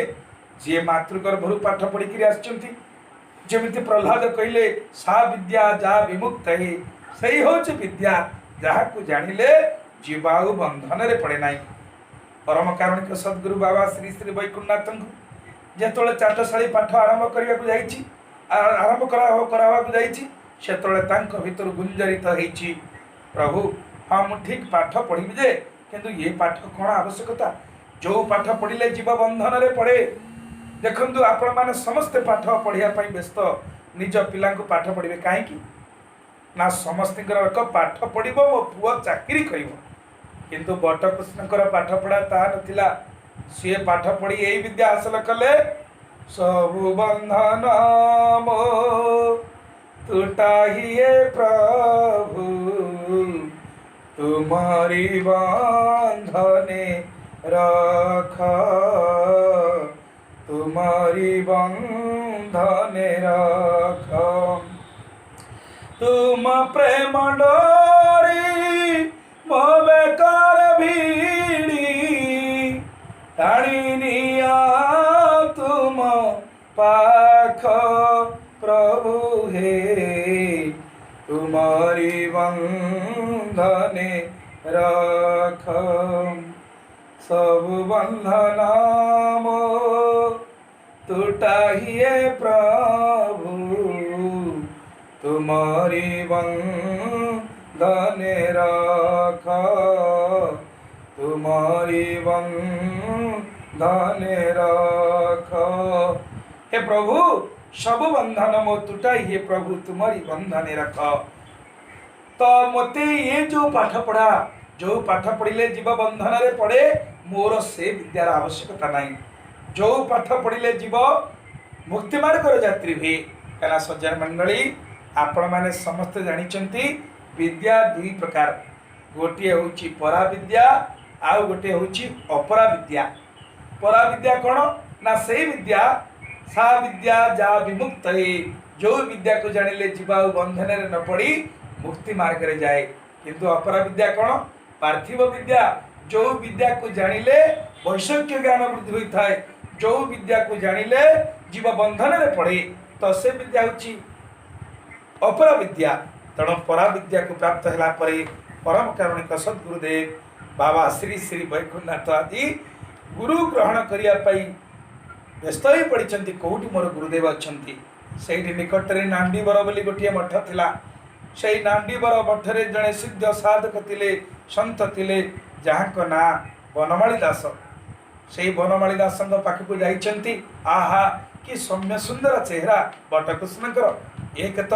[SPEAKER 1] ଯିଏ ମାତୃଗର୍ଭରୁ ପାଠ ପଢ଼ିକିରି ଆସିଛନ୍ତି, ଯେମିତି ପ୍ରହ୍ଲାଦ କହିଲେ ସା ବିଦ୍ୟା ଯା ବିମୁକ୍ତ ହେ, ସେଇ ହେଉଛି ବିଦ୍ୟା ଯାହାକୁ ଜାଣିଲେ ଜୀବ ଆଉ ବନ୍ଧନରେ ପଡ଼େ ନାହିଁ। ପରମ କାରୁଣିକ ସଦ୍ଗୁରୁ ବାବା ଶ୍ରୀ ଶ୍ରୀ ବୈକୁଣ୍ଠନାଥଙ୍କୁ ଯେତେବେଳେ ଚାଟଶାଳୀ ପାଠ ଆରମ୍ଭ କରିବାକୁ ଯାଇଛି, ଆରମ୍ଭ କରାହେବାକୁ ଯାଇଛି, ସେତେବେଳେ ତାଙ୍କ ଭିତରୁ ଗୁଞ୍ଜରିତ ହେଇଛି, ପ୍ରଭୁ ହଁ ମୁଁ ଠିକ୍ ପାଠ ପଢ଼ିବି ଯେ, କିନ୍ତୁ ଏ ପାଠ କ'ଣ ଆବଶ୍ୟକତା? ଯେଉଁ ପାଠ ପଢ଼ିଲେ ଜୀବ ବନ୍ଧନରେ ପଡ଼େ। ଦେଖନ୍ତୁ ଆପଣମାନେ ସମସ୍ତେ ପାଠ ପଢ଼ିବା ପାଇଁ ବ୍ୟସ୍ତ, ନିଜ ପିଲାଙ୍କୁ ପାଠ ପଢ଼ିବେ କାହିଁକି ନା ସମସ୍ତଙ୍କର ଏକ ପାଠ ପଢ଼ିବ, ମୋ ପୁଅ ଚାକିରି କରିବ। କିନ୍ତୁ ବଟକୃଷ୍ଣଙ୍କର ପାଠ ପଢ଼ା ତାହା ନଥିଲା। ସିଏ ପାଠ ପଢ଼ି ଏଇ ବିଦ୍ୟା ହାସଲ କଲେ, ସବୁ ବନ୍ଧନ ମୋ ତୁଟାହିଏ ପ୍ରଭୁ, ତୁମରି ବନ୍ଧନେ ରଖ, ତୁମରି ବନ୍ଧନେ ରଖ, ତୁମ ପ୍ରେମ ଡୋରି ମୋ ବେକାର ଭିଡ଼ି, ଟାଣି ନିଅ ତୁମ ପାଖ ପ୍ରଭୁ ହେ, ତୁମରି ବନ୍ଧନେ ରଖ, ସବୁ ବନ୍ଧନ ମୋ ତୁଟାହିଏ ପ୍ରଭୁ, ତୁମରି ବନ୍ଧନେ ରଖ, ତୁମରି ବନ୍ଧନେ ରଖ। ହେ ପ୍ରଭୁ ସବୁ ବନ୍ଧନ ମୋ ତୁଟାଇଏ ପ୍ରଭୁ, ତୁମରି ବନ୍ଧନେ ରଖ। ତ ମୋତେ ଏ ଯୋଉ ପାଠ ପଢ଼ା, ଯୋଉ ପାଠ ପଢ଼ିଲେ ଜୀବ ବନ୍ଧନରେ ପଡ଼େ, ମୋର ସେ ବିଦ୍ୟାର ଆବଶ୍ୟକତା ନାହିଁ। ଯୋଉ ପାଠ ପଢ଼ିଲେ ଜୀବ ମୁକ୍ତି ମାର୍ଗର ଯାତ୍ରୀ ହୁଏ। କାହିଁକିନା ସଜ୍ଜନ ମଣ୍ଡଳୀ, ଆପଣମାନେ ସମସ୍ତେ ଜାଣିଛନ୍ତି ବିଦ୍ୟା ଦୁଇ ପ୍ରକାର, ଗୋଟିଏ ହେଉଛି ପରାବିଦ୍ୟା ଆଉ ଗୋଟିଏ ହେଉଛି ଅପରାବିଦ୍ୟା। ପରାବିଦ୍ୟା କ'ଣ ନା ସେଇ ବିଦ୍ୟା ସା ବିଦ୍ୟା ଯା ବିମୁକ୍ତ ହେ, ଯୋଉ ବିଦ୍ୟାକୁ ଜାଣିଲେ ଜୀବ ଆଉ ବନ୍ଧନରେ ନ ପଡ଼ି ମୁକ୍ତି ମାର୍ଗରେ ଯାଏ। କିନ୍ତୁ ଅପରାବିଦ୍ୟା କ'ଣ? ପାର୍ଥିବ ବିଦ୍ୟା, ଯୋଉ ବିଦ୍ୟାକୁ ଜାଣିଲେ ବୈଷୟିକ ଜ୍ଞାନ ବୃଦ୍ଧି ହୋଇଥାଏ, ଯୋଉ ବିଦ୍ୟାକୁ ଜାଣିଲେ ଜୀବ ବନ୍ଧନରେ ପଡ଼େ, ତ ସେ ବିଦ୍ୟା ହେଉଛି ଅପରାବିଦ୍ୟା। ତେଣୁ ପରାବିଦ୍ୟାକୁ ପ୍ରାପ୍ତ ହେଲା ପରେ ପରମ କାରୁଣିକ ସଦ୍ଗୁରୁଦେବ ବାବା ଶ୍ରୀ ଶ୍ରୀ ବୈକୁଣ୍ଠନାଥ ଆଦି ଗୁରୁ ଗ୍ରହଣ କରିବା ପାଇଁ ବ୍ୟସ୍ତ ହୋଇ ପଡ଼ିଛନ୍ତି। କେଉଁଠି ମୋର ଗୁରୁଦେବ ଅଛନ୍ତି? ସେଇଠି ନିକଟରେ ନାଣ୍ଡିବର ବୋଲି ଗୋଟିଏ ମଠ ଥିଲା। ସେଇ ନାଣ୍ଡିବର ମଠରେ ଜଣେ ସିଦ୍ଧ ସାଧକ ଥିଲେ, ସନ୍ଥ ଥିଲେ, ଯାହାଙ୍କ ନାଁ ବନମାଳୀ ଦାସ। ସେଇ ବନମାଳୀ ଦାସଙ୍କ ପାଖକୁ ଯାଇଛନ୍ତି। ଆହା କି ସୌମ୍ୟ ସୁନ୍ଦର ଚେହେରା ବଟକୃଷ୍ଣଙ୍କର। ଏକ ତ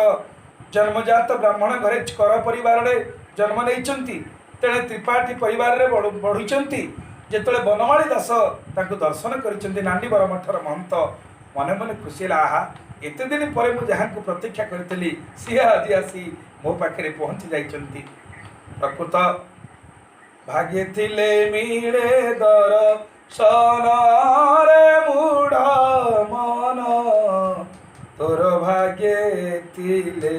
[SPEAKER 1] ଜନ୍ମଜାତ ବ୍ରାହ୍ମଣ ଘରେ କର ପରିବାରରେ ଜନ୍ମ ନେଇଛନ୍ତି, ତେଣେ ତ୍ରିପାଠୀ ପରିବାରରେ ବଢ଼ୁଛନ୍ତି। ଯେତେବେଳେ ବନମାଳୀ ଦାସ ତାଙ୍କୁ ଦର୍ଶନ କରିଛନ୍ତି, ନାଣ୍ଡିବର ମଠର ମହନ୍ତ ମନେ ମନେ ଖୁସି ହେଲା, ଆହା ଏତେ ଦିନ ପରେ ମୁଁ ଯାହାଙ୍କୁ ପ୍ରତୀକ୍ଷା କରିଥିଲି ସିଏ ଆଜି ଆସି ମୋ ପାଖରେ ପହଞ୍ଚି ଯାଇଛନ୍ତି। ପ୍ରକୃତ ଭାଗ୍ୟେ ଥିଲେ ମିଳେ ଦରଶନରେ ମୂଢ଼ ମନ, ତୋର ଭାଗ୍ୟେ ଥିଲେ।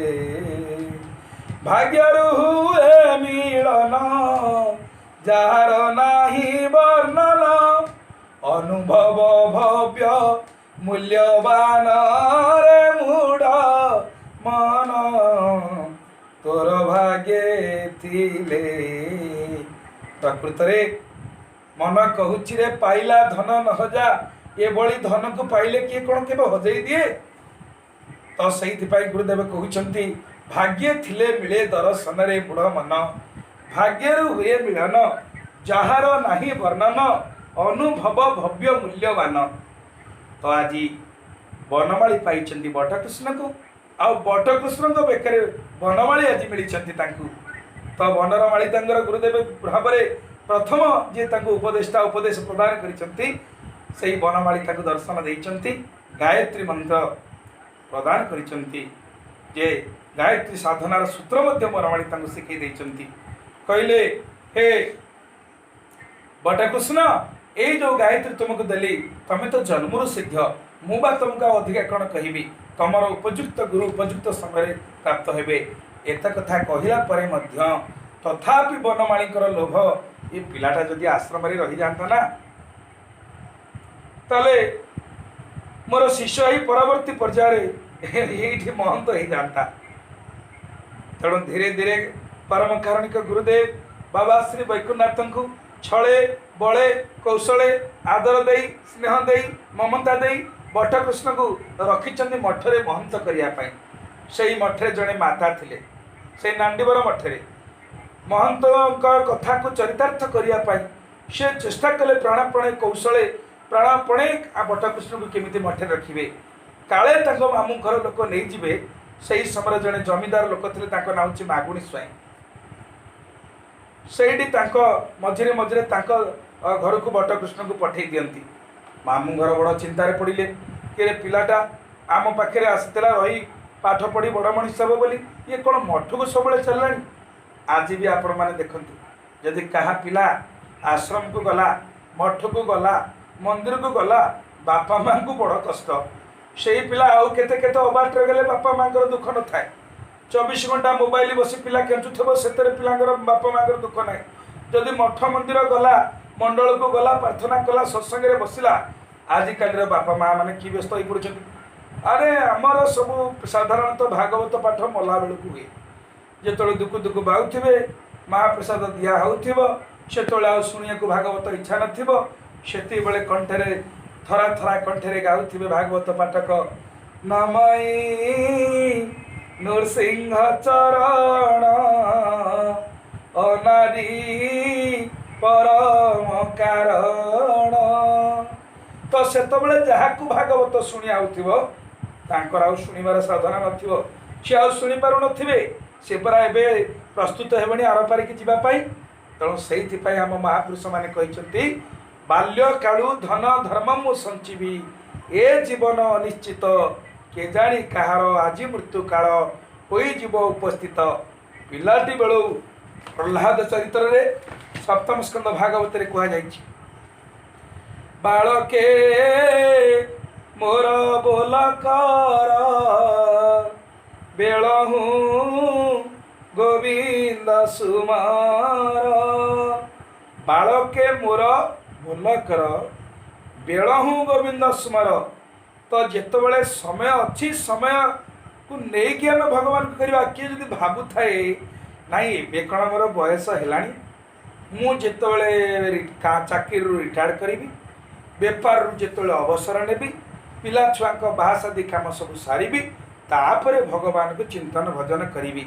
[SPEAKER 1] ଭାଗ୍ୟରୁ ହୁଏ ମିଳନ, ଯାହାର ନାହିଁ ବର୍ଣ୍ଣନ, ଅନୁଭବ ଭବ୍ୟ ମୂଲ୍ୟବାନ ରେ ମୂଢ଼ ମନ, ତୋର ଭାଗ୍ୟେ ଥିଲେ। ପ୍ରକୃତରେ ମନ କହୁଛି ରେ ପାଇଲା ଧନ ନ ହଜା, ଏଭଳି ଧନକୁ ପାଇଲେ କିଏ କ'ଣ କେବେ ହଜେଇ ଦିଏ? ତ ସେଇଥିପାଇଁ ଗୁରୁଦେବ କହୁଛନ୍ତି, ଭାଗ୍ୟ ଥିଲେ ମିଳେ ଦର୍ଶନରେ ମୂଢ଼ ମନ, ଭାଗ୍ୟରୁ ହୁଏ ମିଳନ, ଯାହାର ନାହିଁ ବର୍ଣ୍ଣନ, ଅନୁଭବ ଭବ୍ୟ ମୂଲ୍ୟବାନ। ତ ଆଜି ବନମାଳୀ ପାଇଛନ୍ତି ବଟକୃଷ୍ଣକୁ, ଆଉ ବଟକୃଷ୍ଣଙ୍କ ବେକରେ ବନମାଳୀ ଆଜି ମିଳିଛନ୍ତି ତାଙ୍କୁ। ତ ବନର ମାଳୀ ତାଙ୍କର ଗୁରୁଦେବ ଭାବରେ ପ୍ରଥମ ଯିଏ ତାଙ୍କୁ ଉପଦେଷ୍ଟା ଉପଦେଶ ପ୍ରଦାନ କରିଛନ୍ତି, ସେଇ ବନମାଳୀ ତାଙ୍କୁ ଦର୍ଶନ ଦେଇଛନ୍ତି, ଗାୟତ୍ରୀ ମନ୍ତ୍ର ପ୍ରଦାନ କରିଛନ୍ତି, ଯେ ଗାୟତ୍ରୀ ସାଧନାର ସୂତ୍ର ମଧ୍ୟ ବନମାଳୀ ତାଙ୍କୁ ଶିଖେଇ ଦେଇଛନ୍ତି। କହିଲେ, ହେ ବଟକୃଷ୍ଣ, ଏଇ ଯୋଉ ଗାୟତ୍ରୀ ତୁମକୁ ଦେଲି, ତମେ ତ ଜନ୍ମରୁ ସିଦ୍ଧ, ମୁଁ ବା ତୁମକୁ ଆଉ ଅଧିକା କ'ଣ କହିବି? ତମର ଉପଯୁକ୍ତ ଗୁରୁ ଉପଯୁକ୍ତ ସମୟରେ ପ୍ରାପ୍ତ ହେବେ। ଏତେ କଥା କହିଲା ପରେ ମଧ୍ୟ ତଥାପି ବନମାଳୀଙ୍କର ଲୋଭ, ଏ ପିଲାଟା ଯଦି ଆଶ୍ରମରେ ରହିଯାଆନ୍ତା ନା, ତାହେଲେ ମୋର ଶିଷ୍ୟ ହେଇ ପରବର୍ତ୍ତୀ ପର୍ଯ୍ୟାୟରେ ଏଇଠି ମହନ୍ତ ହେଇଯାଆନ୍ତା। ତେଣୁ ଧୀରେ ଧୀରେ ପରମ କାରୁଣିକ ଗୁରୁଦେବ ବାବା ଶ୍ରୀ ବୈକୁଣ୍ଠନାଥଙ୍କୁ ଛଳେ ବଳେ କୌଶଳେ ଆଦର ଦେଇ, ସ୍ନେହ ଦେଇ, ମମତା ଦେଇ ବଟକୃଷ୍ଣକୁ ରଖିଛନ୍ତି ମଠରେ ମହନ୍ତ କରିବା ପାଇଁ। ସେଇ ମଠରେ ଜଣେ ମାତା ଥିଲେ। ସେଇ ନାଣ୍ଡିବର ମଠରେ ମହନ୍ତଙ୍କ କଥାକୁ ଚରିତାର୍ଥ କରିବା ପାଇଁ ସେ ଚେଷ୍ଟା କଲେ ପ୍ରାଣପଣେ କୌଶଳେ, ପ୍ରାଣପଣେ ବଟକୃଷ୍ଣକୁ କେମିତି ମଠରେ ରଖିବେ, କାଳେ ତାଙ୍କ ମାମୁଁ ଘର ଲୋକ ନେଇଯିବେ। ସେଇ ସମୟରେ ଜଣେ ଜମିଦାର ଲୋକ ଥିଲେ, ତାଙ୍କ ନାଁ ହେଉଛି ମାଗୁଣୀ ସ୍ୱାଇଁ। ସେଇଠି ତାଙ୍କ ମଝିରେ ମଝିରେ ତାଙ୍କ ଘରକୁ ବଟକୃଷ୍ଣକୁ ପଠେଇ ଦିଅନ୍ତି। ମାମୁଁ ଘର ବଡ଼ ଚିନ୍ତାରେ ପଡ଼ିଲେ କି ପିଲାଟା ଆମ ପାଖରେ ଆସିଥିଲା ରହି ପାଠ ପଢ଼ି ବଡ଼ ମଣିଷ ହେବ ବୋଲି, ଇଏ କ'ଣ ମଠକୁ ସବୁବେଳେ ଚାଲିଲାଣି? ଆଜି ବି ଆପଣମାନେ ଦେଖନ୍ତୁ, ଯଦି କାହା ପିଲା ଆଶ୍ରମକୁ ଗଲା, ମଠକୁ ଗଲା, ମନ୍ଦିରକୁ ଗଲା, ବାପା ମାଆଙ୍କୁ ବଡ଼ କଷ୍ଟ। ସେଇ ପିଲା ଆଉ କେତେ କେତେ ଅବାଟରେ ଗଲେ ବାପା ମାଆଙ୍କର ଦୁଃଖ ନଥାଏ। 24 ଘଣ୍ଟା ମୋବାଇଲ ବସି ପିଲା କେଞ୍ଚୁଥିବ, ସେଥିରେ ପିଲାଙ୍କର ବାପା ମାଆଙ୍କର ଦୁଃଖ ନାହିଁ। ଯଦି ମଠ ମନ୍ଦିର ଗଲା, ମଣ୍ଡଳକୁ ଗଲା, ପ୍ରାର୍ଥନା କଲା, ସତ୍ସଙ୍ଗରେ ବସିଲା, ଆଜିକାଲିର ବାପା ମା ମାନେ କି ବ୍ୟସ୍ତ ହେଇ ପଡ଼ୁଛନ୍ତି। ଆରେ ଆମର ସବୁ ସାଧାରଣତଃ ଭାଗବତ ପାଠ ମଲା ବେଳକୁ ହୁଏ। ଯେତେବେଳେ ଦୁଃଖ ଦୁଃଖ ବାହୁଥିବେ, ମହାପ୍ରସାଦ ଦିଆ ହେଉଥିବ, ସେତେବେଳେ ଆଉ ଶୁଣିବାକୁ ଭାଗବତ ଇଚ୍ଛା ନଥିବ। ସେତିକିବେଳେ କଣ୍ଠରେ ଥରା ଥରା କଣ୍ଠରେ ଗାଉଥିବେ ଭାଗବତ ପାଠକ, ନମଇ ନୃସିଂହ ଚରଣ ଅନାଦି ପରମ କାରଣ। ତ ସେତେବେଳେ ଯାହାକୁ ଭାଗବତ ଶୁଣି ଆଉଥିବ, ତାଙ୍କର ଆଉ ଶୁଣିବାର ସାଧନା ନଥିବ, ସେ ଆଉ ଶୁଣିପାରୁନଥିବେ। ସେ ପରା ଏବେ ପ୍ରସ୍ତୁତ ହେବଣି ଆରପାରିକି ଯିବା ପାଇଁ। ତେଣୁ ସେଇଥିପାଇଁ ଆମ ମହାପୁରୁଷମାନେ କହିଛନ୍ତି, ବାଲ୍ୟକାଳୁ ଧନ ଧର୍ମ ମୁଁ ସଞ୍ଚିବି, ଏ ଜୀବନ ଅନିଶ୍ଚିତ, କେଜାଣି କାହାର ଆଜି ମୃତ୍ୟୁ କାଳ ହୋଇଯିବ ଉପସ୍ଥିତ। ପିଲାଟି ବେଳୁ ପ୍ରହ୍ଲାଦ ଚରିତ୍ରରେ ସପ୍ତମ ସ୍କନ୍ଦ ଭାଗବତରେ କୁହାଯାଇଛି, ବାଳକେ ମୋର ବୋଲ କର, ବେଳହୁଁ ଗୋବିନ୍ଦ ସୁମର। ବାଳକେ ମୋର ବୋଲ କର, ବେଳହୁଁ ଗୋବିନ୍ଦ ସୁମର। ତ ଯେତେବେଳେ ସମୟ ଅଛି, ସମୟକୁ ନେଇକି ଆମେ ଭଗବାନଙ୍କୁ କରିବା। କିଏ ଯଦି ଭାବୁଥାଏ, ନାଇଁ ଏବେ କ'ଣ ମୋର ବୟସ ହେଲାଣି, ମୁଁ ଯେତେବେଳେ ଚାକିରିରୁ ରିଟାୟାର୍ଡ଼ କରିବି, ବେପାରରୁ ଯେତେବେଳେ ଅବସର ନେବି, ପିଲା ଛୁଆଙ୍କ ବାହା ସାଦି କାମ ସବୁ ସାରିବି, ତାପରେ ଭଗବାନଙ୍କୁ ଚିନ୍ତନ ଭଜନ କରିବି।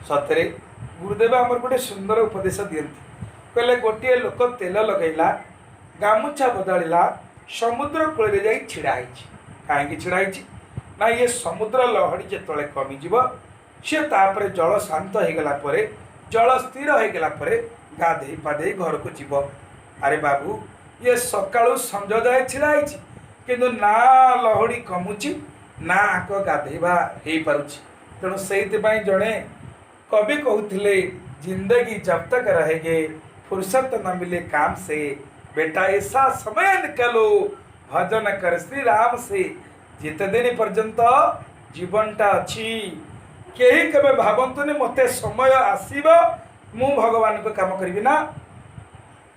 [SPEAKER 1] ସତରେ ଗୁରୁଦେବ ଆମର ଗୋଟେ ସୁନ୍ଦର ଉପଦେଶ ଦିଅନ୍ତି। କହିଲେ, ଗୋଟିଏ ଲୋକ ତେଲ ଲଗେଇଲା, ଗାମୁଛା ବଦଳିଲା, ସମୁଦ୍ର କୂଳରେ ଯାଇ ଛିଡ଼ା ହେଇଛି। କାହିଁକି ଛିଡ଼ା ହେଇଛି ନା, ଇଏ ସମୁଦ୍ର ଲହଡ଼ି ଯେତେବେଳେ କମିଯିବ, ସିଏ ତାପରେ ଜଳ ଶାନ୍ତ ହେଇଗଲା ପରେ, ଜଳ ସ୍ଥିର ହେଇଗଲା ପରେ ଗାଧେଇ ପାଧେଇ ଘରକୁ ଯିବ। ଆରେ ବାବୁ, ଇଏ ସକାଳୁ ସଞ୍ଜ ଯାଏ ଛିଡ଼ା ହେଇଛି, କିନ୍ତୁ ନା ଲହଡ଼ି କମୁଛି, ନା ଆଙ୍କ ଗାଧେଇବା ହେଇପାରୁଛି। ତେଣୁ ସେଇଥିପାଇଁ ଜଣେ କବି କହୁଥିଲେ, जिंदगी जब तक रहेंगे फुर्सत न मिले काम से। बेटा, ऐसा समय निकालो, भजन कर श्री राम से। ଯେତେ ଦିନ ପର୍ଯ୍ୟନ୍ତ ଜୀବନଟା ଅଛି, କେହି କେବେ ଭାବନ୍ତୁନି ମୋତେ ସମୟ ଆସିବ, ମୁଁ ଭଗବାନଙ୍କ କାମ କରିବି ନା।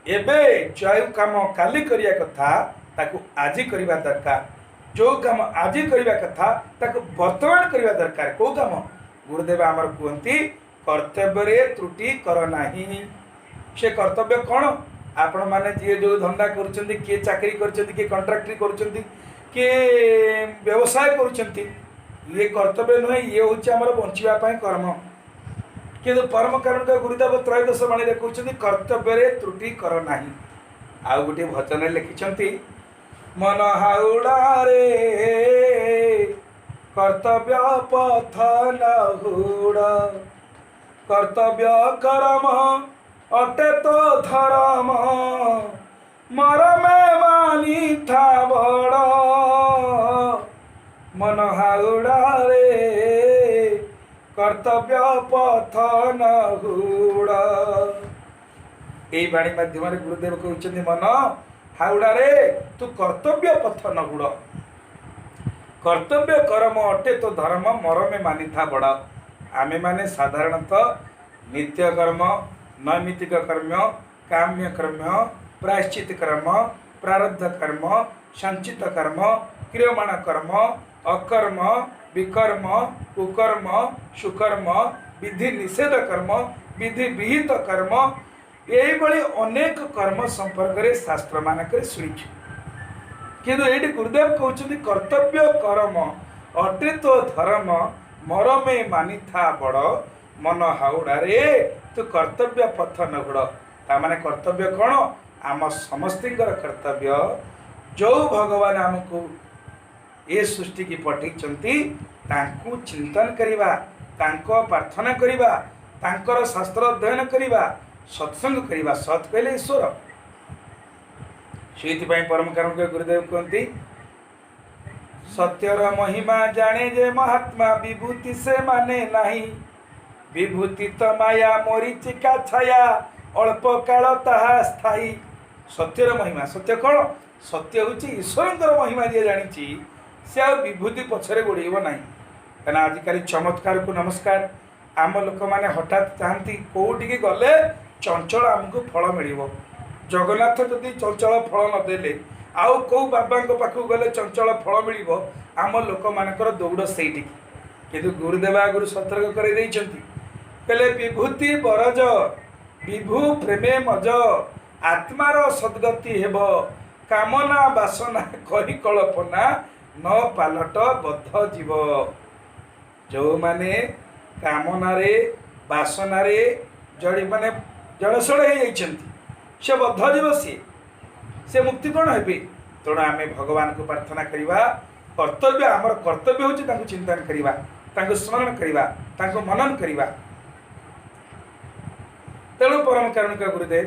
[SPEAKER 1] ଏବେ ଯେଉଁ କାମ କାଲି କରିବା କଥା, ତାକୁ ଆଜି କରିବା ଦରକାର। ଯେଉଁ କାମ ଆଜି କରିବା କଥା, ତାକୁ ବର୍ତ୍ତମାନ କରିବା ଦରକାର। କେଉଁ କାମ? ଗୁରୁଦେବ ଆମର କୁହନ୍ତି, କର୍ତ୍ତବ୍ୟରେ ତ୍ରୁଟି କର ନାହିଁ। ସେ କର୍ତ୍ତବ୍ୟ କ'ଣ? ଆପଣମାନେ ଯିଏ ଯେଉଁ ଧନ୍ଦା କରୁଛନ୍ତି, କିଏ ଚାକିରି କରିଛନ୍ତି, କିଏ କଣ୍ଟ୍ରାକ୍ଟରି କରୁଛନ୍ତି, କିଏ ବ୍ୟବସାୟ କରୁଛନ୍ତି, ଇଏ କର୍ତ୍ତବ୍ୟ ନୁହେଁ, ଇଏ ହେଉଛି ଆମର ବଞ୍ଚିବା ପାଇଁ କର୍ମ। କିନ୍ତୁ ପରମ କାରୁଣିକ ଗୁରୁଦେବ ତ୍ରୟୋଦଶ ବାଣୀରେ କହୁଛନ୍ତି, କର୍ତ୍ତବ୍ୟରେ ତ୍ରୁଟି କର ନାହିଁ। ଆଉ ଗୋଟିଏ ଭଜନରେ ଲେଖିଛନ୍ତି, ମନ ହାଉଡ଼ାରେ କର୍ତ୍ତବ୍ୟ ପଥ ନହୁଡ଼, କର୍ତ୍ତବ୍ୟ କର୍ମ ଅଟେ ତୋ ଧରମ, ମରମେ ମାନିଥା ବଡ଼। ମନ ହାଉଡ଼ାରେ କର୍ତ୍ତବ୍ୟ ପଥ ନହୁଡ଼। ଏଇ ବାଣୀ ମାଧ୍ୟମରେ ଗୁରୁଦେବ କହୁଛନ୍ତି, ମନ ହାଉଡ଼ାରେ ତୁ କର୍ତ୍ତବ୍ୟ ପଥ ନହୁଡ଼, କର୍ତ୍ତବ୍ୟ କର୍ମ ଅଟେ ତୋ ଧର୍ମ, ମରମେ ମାନିଥା ବଡ଼। ଆମେମାନେ ସାଧାରଣତଃ ନିତ୍ୟ କର୍ମ, ନୈମିତିକ କର୍ମ, କାମ୍ୟ କର୍ମ, ପ୍ରାୟଶ୍ଚିତ କର୍ମ, ପ୍ରାରବ୍ଧ କର୍ମ, ସଞ୍ଚିତ କର୍ମ, କ୍ରିୟମାଣ କର୍ମ, ଅକର୍ମ, ବିକର୍ମ, କୁକର୍ମ, ସୁକର୍ମ, ବିଧି ନିଷେଧ କର୍ମ, ବିଧି ବିହିତ କର୍ମ, ଏଇଭଳି ଅନେକ କର୍ମ ସମ୍ପର୍କରେ ଶାସ୍ତ୍ରମାନଙ୍କରେ ଶୁଣିଛୁ। କିନ୍ତୁ ଏଇଠି ଗୁରୁଦେବ କହୁଛନ୍ତି, କର୍ତ୍ତବ୍ୟ କର୍ମ ଅଟେ ତୋ ଧର୍ମ, ମରମେ ମାନିଥା ବଡ଼। ମନ ହାଉଡ଼ାରେ ତୁ କର୍ତ୍ତବ୍ୟ ପଥ ନହୁଡ଼। ତାମାନେ କର୍ତ୍ତବ୍ୟ କ'ଣ? ଆମ ସମସ୍ତଙ୍କର କର୍ତ୍ତବ୍ୟ, ଯେଉଁ ଭଗବାନ ଆମକୁ ଏ ସୃଷ୍ଟିକି ପଠେଇଛନ୍ତି, ତାଙ୍କୁ ଚିନ୍ତନ କରିବା, ତାଙ୍କ ପ୍ରାର୍ଥନା କରିବା, ତାଙ୍କର ଶାସ୍ତ୍ର ଅଧ୍ୟୟନ କରିବା, ସତ୍ସଙ୍ଗ କରିବା। ସତ୍ କହିଲେ ଈଶ୍ୱର। ସେଇଥିପାଇଁ ପରମ କାରୁଣିକ ଗୁରୁଦେବ କୁହନ୍ତି, ସତ୍ୟର ମହିମା ଜାଣେ ଯେ ମହାତ୍ମା, ବିଭୂତି ସେ ମାନେ ନାହିଁ। ବିଭୂତି ତ ମାୟା ମରିଚିକା ଛାୟା, ଅଳ୍ପ କାଳ ତାହା ସ୍ଥାୟୀ। ସତ୍ୟର ମହିମା, ସତ୍ୟ କ'ଣ? ସତ୍ୟ ହେଉଛି ଈଶ୍ୱରଙ୍କର ମହିମା। ଯିଏ ଜାଣିଛି, ସେ ଆଉ ବିଭୂତି ପଛରେ ଗୋଡ଼େଇବ ନାହିଁ। କାହିଁକିନା ଆଜିକାଲି ଚମତ୍କାରକୁ ନମସ୍କାର। ଆମ ଲୋକମାନେ ହଠାତ୍ ଚାହାନ୍ତି କେଉଁଠିକି ଗଲେ ଚଞ୍ଚଳ ଆମକୁ ଫଳ ମିଳିବ। ଜଗନ୍ନାଥ ଯଦି ଚଞ୍ଚଳ ଫଳ ନଦେଲେ, ଆଉ କେଉଁ ବାବାଙ୍କ ପାଖକୁ ଗଲେ ଚଞ୍ଚଳ ଫଳ ମିଳିବ? ଆମ ଲୋକମାନଙ୍କର ଦୌଡ଼ ସେଇଠିକି। କିନ୍ତୁ ଗୁରୁଦେବ ଆଗରୁ ସତର୍କ କରାଇ ଦେଇଛନ୍ତି। କହିଲେ, ବିଭୂତି ବରଜ, ବିଭୁ ପ୍ରେମେ ମଜ, ଆତ୍ମାର ସଦ୍ଗତି ହେବ। କାମନା ବାସନା କରି କଳ୍ପନା ନ ପାଲଟ ବଦ୍ଧ ଜୀବ। ଯେଉଁମାନେ କାମନାରେ ବାସନାରେ ଜଡ଼ି ମାନେ ଜଡ଼ସଡ଼ ହେଇଯାଇଛନ୍ତି, ସେ ବଦ୍ଧ ଜୀବ। ସିଏ ସେ ମୁକ୍ତି କ'ଣ ହେବେ? ତେଣୁ ଆମେ ଭଗବାନଙ୍କୁ ପ୍ରାର୍ଥନା କରିବା। କର୍ତ୍ତବ୍ୟ, ଆମର କର୍ତ୍ତବ୍ୟ ହେଉଛି ତାଙ୍କୁ ଚିନ୍ତନ କରିବା, ତାଙ୍କୁ ସ୍ମରଣ କରିବା, ତାଙ୍କୁ ମନନ କରିବା। ତେଣୁ ପରମ କାରୁଣିକ ଗୁରୁଦେବ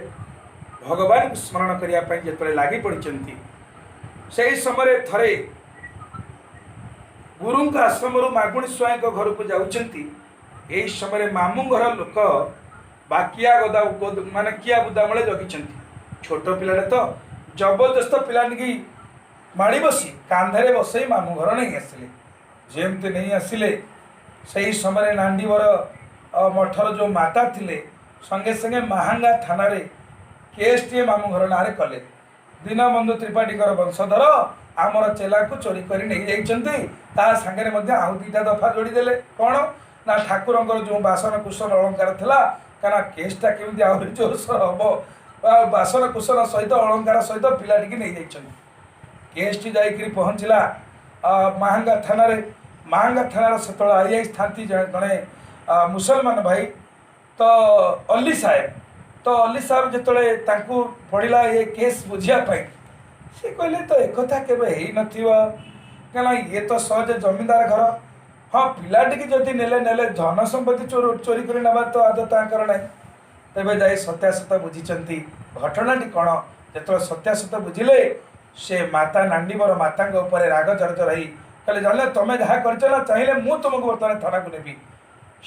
[SPEAKER 1] ଭଗବାନଙ୍କୁ ସ୍ମରଣ କରିବା ପାଇଁ ଯେତେବେଳେ ଲାଗି ପଡ଼ିଛନ୍ତି, ସେହି ସମୟରେ ଥରେ ଗୁରୁଙ୍କ ଆଶ୍ରମରୁ ମାଗୁଣୀ ସ୍ୱାଇଁଙ୍କ ଘରକୁ ଯାଉଛନ୍ତି। ଏହି ସମୟରେ ମାମୁଁ ଘର ଲୋକ ବାକିଆ ଗଦା ମାନେ କିଆ ବୁଦାମୂଳେ ଜଗିଛନ୍ତି। ଛୋଟ ପିଲାଟା ତ, ଜବରଦସ୍ତ ପିଲାଟିକି ମାଡ଼ି ବସି କାନ୍ଧରେ ବସେଇ ମାମୁଁ ଘର ନେଇ ଆସିଲେ। ଯେମିତି ନେଇ ଆସିଲେ, ସେହି ସମୟରେ ନାଣ୍ଡିବର ମଠର ଯେଉଁ ମାତା ଥିଲେ, ସଙ୍ଗେ ସଙ୍ଗେ ମାହାଙ୍ଗା ଥାନାରେ କେସ୍ଟିଏ ମାମୁଁ ଘର ନାଁରେ କଲେ। ଦୀନବନ୍ଧୁ ତ୍ରିପାଠୀଙ୍କର ବଂଶଧର ଆମର ଚେଲାକୁ ଚୋରି କରି ନେଇଯାଇଛନ୍ତି। ତା ସାଙ୍ଗରେ ମଧ୍ୟ ଆଉ ଦୁଇଟା ଦଫା ଯୋଡ଼ିଦେଲେ। କ'ଣ ନା ଠାକୁରଙ୍କର ଯେଉଁ ବାସନ କୁସନ ଅଳଙ୍କାର ଥିଲା, କାରଣ କେସ୍ଟା କେମିତି ଆହୁରି ଜୋରସୋର ହବ, ଆଉ ବାସନ କୁସନ ସହିତ ଅଳଙ୍କାର ସହିତ ପିଲାଟିକି ନେଇଯାଇଛନ୍ତି। କେସ୍ଟି ଯାଇକରି ପହଞ୍ଚିଲା ମାହାଙ୍ଗା ଥାନାରେ। ମାହାଙ୍ଗା ଥାନାର ସେତେବେଳେ I I ଥାନ୍ତି ଜଣେ ମୁସଲମାନ ଭାଇ ତ ଅଲ୍ଲୀ ସାହେବ। ତ ଅଲ୍ଲୀ ସାହେବ ଯେତେବେଳେ ତାଙ୍କୁ ପଡ଼ିଲା ଏ କେସ୍ ବୁଝିବା ପାଇଁ, ସେ କହିଲେ, ତ ଏକଥା କେବେ ହେଇନଥିବ, କାରଣ ଇଏ ତ ସହଜେ ଜମିଦାର ଘର। ହଁ, ପିଲାଟିକି ଯଦି ନେଲେ ନେଲେ, ଧନ ସମ୍ପତ୍ତି ଚୋରି କରି ନେବା ତ ଆଦତ ତାଙ୍କର ନାହିଁ। ତେବେ ଯାଇ ସତ୍ୟାସତ୍ୟ ବୁଝିଛନ୍ତି ଘଟଣାଟି କ'ଣ। ଯେତେବେଳେ ସତ୍ୟାସତ୍ୟ ବୁଝିଲେ, ସେ ମାତା ନାଣ୍ଡିବର ମାତାଙ୍କ ଉପରେ ରାଗ ଜର୍ଜର ହେଇ କହିଲେ, ଜାଣିଲେ ତମେ ଯାହା କରିଛ ନା, ଚାହିଁଲେ ମୁଁ ତୁମକୁ ବର୍ତ୍ତମାନ ଥାନାକୁ ନେବି।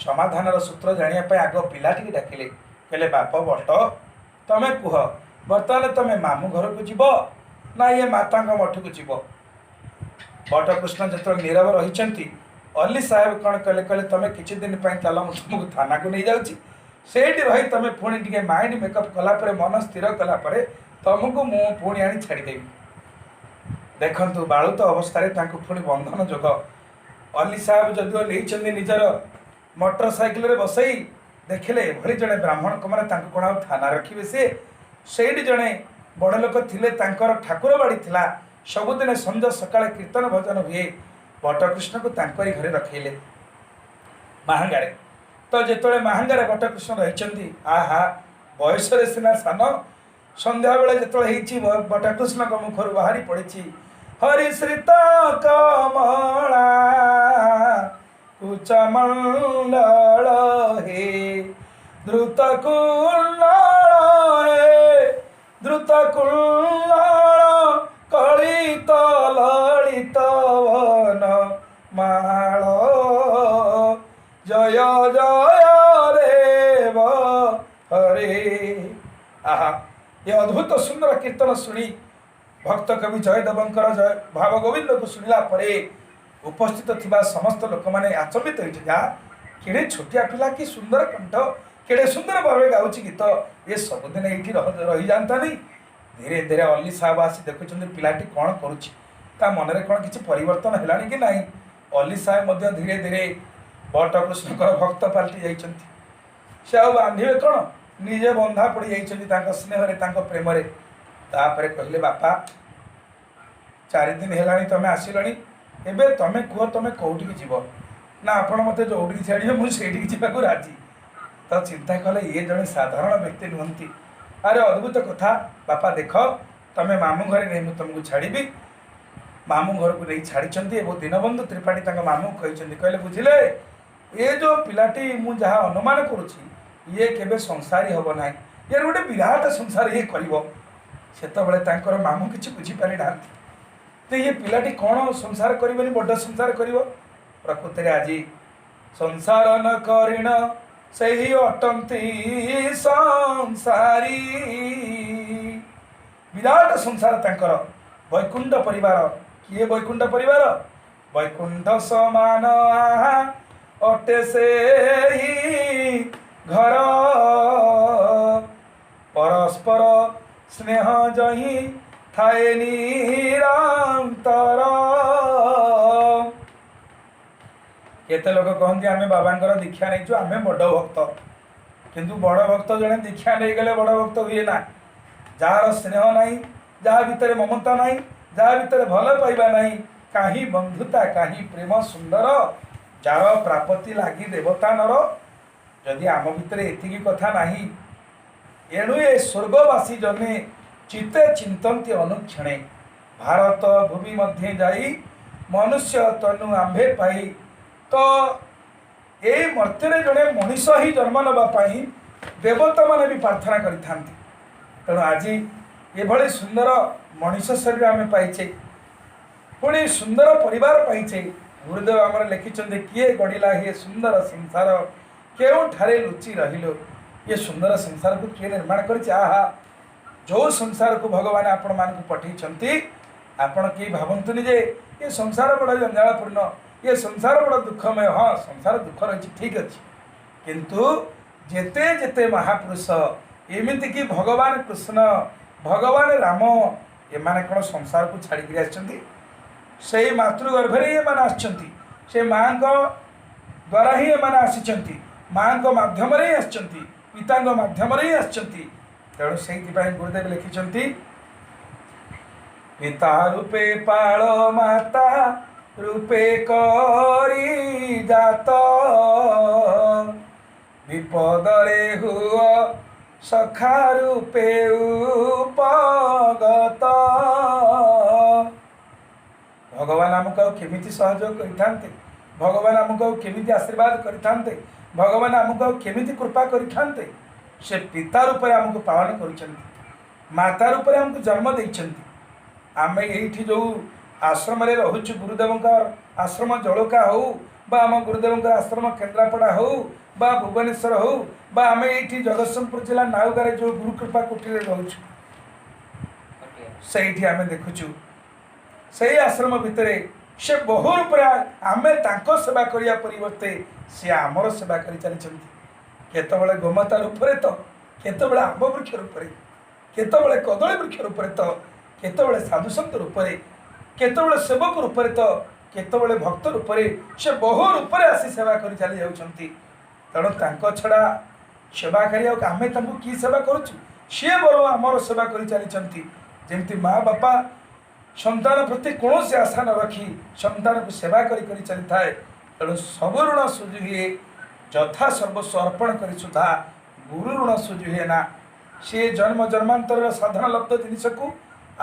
[SPEAKER 1] ସମାଧାନର ସୂତ୍ର ଜାଣିବା ପାଇଁ ଆଗ ପିଲାଟିକି ଡାକିଲେ। କହିଲେ, ବାପ ବଟ, ତମେ କୁହ, ବର୍ତ୍ତମାନ ତମେ ମାମୁଁ ଘରକୁ ଯିବ ନା ଇଏ ମାତାଙ୍କ ମଠକୁ ଯିବ? ବଟକୃଷ୍ଣ ଯେତେବେଳେ ନୀରବ ରହିଛନ୍ତି, ଅଲି ସାହେବ କ'ଣ କଲେ? କହିଲେ, ତମେ କିଛି ଦିନ ପାଇଁ ଚାଲ, ମୁଁ ତୁମକୁ ଥାନାକୁ ନେଇଯାଉଛି। ସେଇଠି ରହି ତମେ ପୁଣି ଟିକେ ମାଇଣ୍ଡ ମେକଅପ୍ କଲା ପରେ, ମନ ସ୍ଥିର କଲା ପରେ ତମକୁ ମୁଁ ପୁଣି ଆଣି ଛାଡ଼ିଦେବି। ଦେଖନ୍ତୁ, ବାଳୁତ ଅବସ୍ଥାରେ ତାଙ୍କୁ ପୁଣି ବନ୍ଧନ ଯୋଗ। ଅଲି ସାହେବ ଯଦିଓ ନେଇଛନ୍ତି ନିଜର ମୋଟର ସାଇକେଲରେ ବସେଇ, ଦେଖିଲେ ଏଭଳି ଜଣେ ବ୍ରାହ୍ମଣ କୁମାର, ତାଙ୍କୁ କ'ଣ ଆଉ ଥାନା ରଖିବେ ସିଏ? ସେଇଠି ଜଣେ ବଡ଼ ଲୋକ ଥିଲେ, ତାଙ୍କର ଠାକୁର ବାଡ଼ି ଥିଲା। ସବୁଦିନ ସଞ୍ଜ ସକାଳେ କୀର୍ତ୍ତନ ଭଜନ ହୁଏ। ବଟକୃଷ୍ଣକୁ ତାଙ୍କରି ଘରେ ରଖେଇଲେ ମାହାଙ୍ଗାରେ। ତ ଯେତେବେଳେ ମାହାଙ୍ଗାରେ ବଟକୃଷ୍ଣ ରହିଛନ୍ତି, ଆହା, ବୟସରେ ସିନା ସାନ, ସନ୍ଧ୍ୟାବେଳେ ଯେତେବେଳେ ହେଇଛି, ବଟକୃଷ୍ଣଙ୍କ ମୁଖରୁ ବାହାରି ପଡ଼ିଛି, ହରି ଶ୍ରୀତ କମଳା କୁଚମଣ୍ଡଳ ହେ, ଦ୍ରୁତ କୁଣ୍ଡଳ ହେ, ଦ୍ରୁତ କୁଣ୍ଡଳ କଳିତ ଲଳିତ ବନ ମାଳ, ଜୟ ଜୟ ଦେବ ହରେ। ଆହା, ଏ ଅଦ୍ଭୁତ ସୁନ୍ଦର କୀର୍ତ୍ତନ ଶୁଣି, ଭକ୍ତ କବି ଜୟଦେବଙ୍କର ଜୟ ଭାବ ଗୋବିନ୍ଦକୁ ଶୁଣିଲା ପରେ ଉପସ୍ଥିତ ଥିବା ସମସ୍ତ ଲୋକମାନେ ଆଚମ୍ବିତ ହୋଇଛନ୍ତି। ଆ, କେଡ଼େ ଛୋଟିଆ ପିଲା, କି ସୁନ୍ଦର କଣ୍ଠ, କେଡ଼େ ସୁନ୍ଦର ଭାବେ ଗାଉଛି ଗୀତ, ଏ ସବୁଦିନ ଏଇଠି ରହିଯାନ୍ତାନି? ଧୀରେ ଧୀରେ ଅଲି ସାହେବ ଆସି ଦେଖୁଛନ୍ତି ପିଲାଟି କ'ଣ କରୁଛି, ତା ମନରେ କ'ଣ କିଛି ପରିବର୍ତ୍ତନ ହେଲାଣି କି ନାହିଁ। ଅଲି ସାହେବ ମଧ୍ୟ ଧୀରେ ଧୀରେ ବଟକୃଷ୍ଣଙ୍କର ଭକ୍ତ ପାଲଟି ଯାଇଛନ୍ତି। ସେ ଆଉ ବାନ୍ଧିବେ କ'ଣ, ନିଜେ ବନ୍ଧା ପଡ଼ି ଯାଇଛନ୍ତି ତାଙ୍କ ସ୍ନେହରେ, ତାଙ୍କ ପ୍ରେମରେ। ତାପରେ କହିଲେ, ବାପା, 4 ଦିନ ହେଲାଣି ତମେ ଆସିଲଣି, ଏବେ ତମେ କୁହ, ତମେ କୋଉଠିକି ଯିବ? ନା, ଆପଣ ମୋତେ ଯୋଉଠିକି ଛାଡ଼ିବେ ମୁଁ ସେଇଠିକି ଯିବାକୁ ରାଜି। ତ ଚିନ୍ତା କଲେ, ଇଏ ଜଣେ ସାଧାରଣ ବ୍ୟକ୍ତି ନୁହନ୍ତି। ଆରେ, ଅଦ୍ଭୁତ କଥା ବାପା, ଦେଖ, ତମେ ମାମୁଁ ଘରେ ନେଇ ମୁଁ ତମକୁ ଛାଡ଼ିବି। ମାମୁଁ ଘରକୁ ନେଇ ଛାଡ଼ିଛନ୍ତି ଏବଂ ଦୀନବନ୍ଧୁ ତ୍ରିପାଠୀ ତାଙ୍କ ମାମୁଁକୁ କହିଛନ୍ତି, କହିଲେ, ବୁଝିଲେ, ଏ ଯେଉଁ ପିଲାଟି, ମୁଁ ଯାହା ଅନୁମାନ କରୁଛି, ଇଏ କେବେ ସଂସାରୀ ହେବ ନାହିଁ, ଇଏ ଗୋଟେ ବିରାଟ ସଂସାର ଇଏ କରିବ। ସେତେବେଳେ ତାଙ୍କର ମାମୁଁ କିଛି ବୁଝିପାରିନାହାନ୍ତି ଯେ ଇଏ ପିଲାଟି କ'ଣ ସଂସାର କରିବନି, ବଡ଼ ସଂସାର କରିବ। ପ୍ରକୃତରେ ଆଜି ସଂସାର ନ କରିଣ ସେହି ଅଟନ୍ତି ସଂସାରୀ। ବିରାଟ ସଂସାର ତାଙ୍କର, ବୈକୁଣ୍ଠ ପରିବାର। କିଏ ବୈକୁଣ୍ଠ ପରିବାର? ବୈକୁଣ୍ଠ ସମାନ ଆହା ଅଟେ ସେହି ଘର, ପରସ୍ପର ସ୍ନେହ ଯହିଁ ଥାଏ ନିରନ୍ତର। କେତେ ଲୋକ କହନ୍ତି, ଆମେ ବାବାଙ୍କର ଦୀକ୍ଷା ନେଇଛୁ, ଆମେ ବଡ଼ ଭକ୍ତ। କିନ୍ତୁ ବଡ଼ ଭକ୍ତ ଜଣେ ଦୀକ୍ଷା ନେଇଗଲେ ବଡ଼ ଭକ୍ତ ହୁଏ ନା। ଯାହାର ସ୍ନେହ ନାହିଁ, ଯାହା ଭିତରେ ମମତା ନାହିଁ, ଯାହା ଭିତରେ ଭଲ ପାଇବା ନାହିଁ, କାହିଁ ବନ୍ଧୁତା, କାହିଁ ପ୍ରେମ ସୁନ୍ଦର, ଯାର ପ୍ରାପତି ଲାଗି ଦେବତା ନର। ଯଦି ଆମ ଭିତରେ ଏତିକି କଥା ନାହିଁ, ଏଣୁ ଏ ସ୍ୱର୍ଗବାସୀ ଜନେ ଚିତ୍ତେ ଚିନ୍ତନ୍ତି ଅନୁକ୍ଷଣେ, ଭାରତ ଭୂମି ମଧ୍ୟେ ଯାଇ ମନୁଷ୍ୟ ତନୁ ଆମ୍ଭେ ପାଇ। ତ ଏଇ ମର୍ତ୍ତ୍ୟରେ ଜଣେ ମଣିଷ ହିଁ ଜନ୍ମ ନେବା ପାଇଁ ଦେବତାମାନେ ବି ପ୍ରାର୍ଥନା କରିଥାନ୍ତି। ତେଣୁ ଆଜି ଏଭଳି ସୁନ୍ଦର ମଣିଷ ଶରୀର ଆମେ ପାଇଛେ, ପୁଣି ସୁନ୍ଦର ପରିବାର ପାଇଛେ। ଗୁରୁଦେବ ଆମର ଲେଖିଛନ୍ତି, କିଏ ଗଢ଼ିଲା ହେ ସୁନ୍ଦର ସଂସାର, କେଉଁଠାରେ ଲୁଚି ରହିଲୁ? ଏ ସୁନ୍ଦର ସଂସାରକୁ କିଏ ନିର୍ମାଣ କରିଛି? ଆହା, ଯେଉଁ ସଂସାରକୁ ଭଗବାନ ଆପଣମାନଙ୍କୁ ପଠେଇଛନ୍ତି, ଆପଣ କେହି ଭାବନ୍ତୁନି ଯେ ଏ ସଂସାର ବଡ଼ ଜଞ୍ଜାଳପୂର୍ଣ୍ଣ, ଏ ସଂସାର ବଡ଼ ଦୁଃଖମୟ। ହଁ, ସଂସାର ଦୁଃଖ ରହିଛି, ଠିକ୍ ଅଛି, କିନ୍ତୁ ଯେତେ ଯେତେ ମହାପୁରୁଷ, ଏମିତିକି ଭଗବାନ କୃଷ୍ଣ, ଭଗବାନ ରାମ, ଏମାନେ କ'ଣ ସଂସାରକୁ ଛାଡ଼ିକିରି ଆସିଛନ୍ତି? ସେଇ ମାତୃଗର୍ଭରେ ହିଁ ଏମାନେ ଆସିଛନ୍ତି। ସେ ମାଙ୍କ ଦ୍ୱାରା ହିଁ ଏମାନେ ଆସିଛନ୍ତି, ମାଙ୍କ ମାଧ୍ୟମରେ ହିଁ ଆସିଛନ୍ତି, ପିତାଙ୍କ ମାଧ୍ୟମରେ ହିଁ ଆସିଛନ୍ତି। ତେଣୁ ସେଇଥିପାଇଁ ଗୁରୁଦେବ ଲେଖିଛନ୍ତି, ପିତା ରୂପେ ପାଳ ମାତା ରୂପେ କରି ଜାତ, ବିପଦରେ ହୁଅ ସଖା ରୂପେ ଉପଗତ। ଭଗବାନ ଆମକୁ ଆଉ କେମିତି ସହଯୋଗ କରିଥାନ୍ତେ? ଭଗବାନ ଆମକୁ ଆଉ କେମିତି ଆଶୀର୍ବାଦ କରିଥାନ୍ତେ? ଭଗବାନ ଆମକୁ ଆଉ କେମିତି କୃପା କରିଥାନ୍ତେ? ସେ ପିତା ରୂପରେ ଆମକୁ ପାଳନ କରୁଛନ୍ତି, ମାତା ରୂପରେ ଆମକୁ ଜନ୍ମ ଦେଇଛନ୍ତି। ଆମେ ଏଇଠି ଯେଉଁ ଆଶ୍ରମରେ ରହୁଛୁ, ଗୁରୁଦେବଙ୍କ ଆଶ୍ରମ ଜଳକା ହଉ ବା ଆମ ଗୁରୁଦେବଙ୍କ ଆଶ୍ରମ କେନ୍ଦ୍ରାପଡ଼ା ହଉ ବା ଭୁବନେଶ୍ୱର ହଉ ବା ଆମେ ଏଇଠି ଜଗତସିଂହପୁର ଜିଲ୍ଲା ନାଉଗାଁରେ ଯେଉଁ ଗୁରୁକୃପା କୁଟୀରରେ ରହୁଛୁ, ସେଇଠି ଆମେ ଦେଖୁଛୁ ସେଇ ଆଶ୍ରମ ଭିତରେ ସେ ବହୁ ରୂପରେ ଆମେ ତାଙ୍କ ସେବା କରିବା ପରିବର୍ତ୍ତେ ସେ ଆମର ସେବା କରି ଚାଲିଛନ୍ତି। କେତେବେଳେ ଗୋମାତା ରୂପରେ ତ କେତେବେଳେ ଆମ୍ବ ବୃକ୍ଷ ରୂପରେ, କେତେବେଳେ କଦଳୀ ବୃକ୍ଷ ରୂପରେ ତ କେତେବେଳେ ସାଧୁସନ୍ଥ ରୂପରେ, କେତେବେଳେ ସେବକ ରୂପରେ ତ କେତେବେଳେ ଭକ୍ତ ରୂପରେ, ସେ ବହୁ ରୂପରେ ଆସି ସେବା କରି ଚାଲି ଯାଉଛନ୍ତି। ତେଣୁ ତାଙ୍କ ଛଡ଼ା ସେବା କରିବାକୁ ଆମେ ତାଙ୍କୁ କି ସେବା କରୁଛୁ? ସିଏ ବରଂ ଆମର ସେବା କରି ଚାଲିଛନ୍ତି। ଯେମିତି ମା ବାପା ସନ୍ତାନ ପ୍ରତି କୌଣସି ଆଶା ନ ରଖି ସନ୍ତାନକୁ ସେବା କରି କରି ଚାଲିଥାଏ। ତେଣୁ ସବୁ ଋଣ ସୁଝି ଯଥା ସର୍ବସ୍ୱ ଅର୍ପଣ କରି ସୁଦ୍ଧା ଗୁରୁ ଋଣ ସୁଝି ହୁଏ ନା। ସିଏ ଜନ୍ମ ଜନ୍ମାନ୍ତରର ସାଧନା ଲବ୍ଧ ଜିନିଷକୁ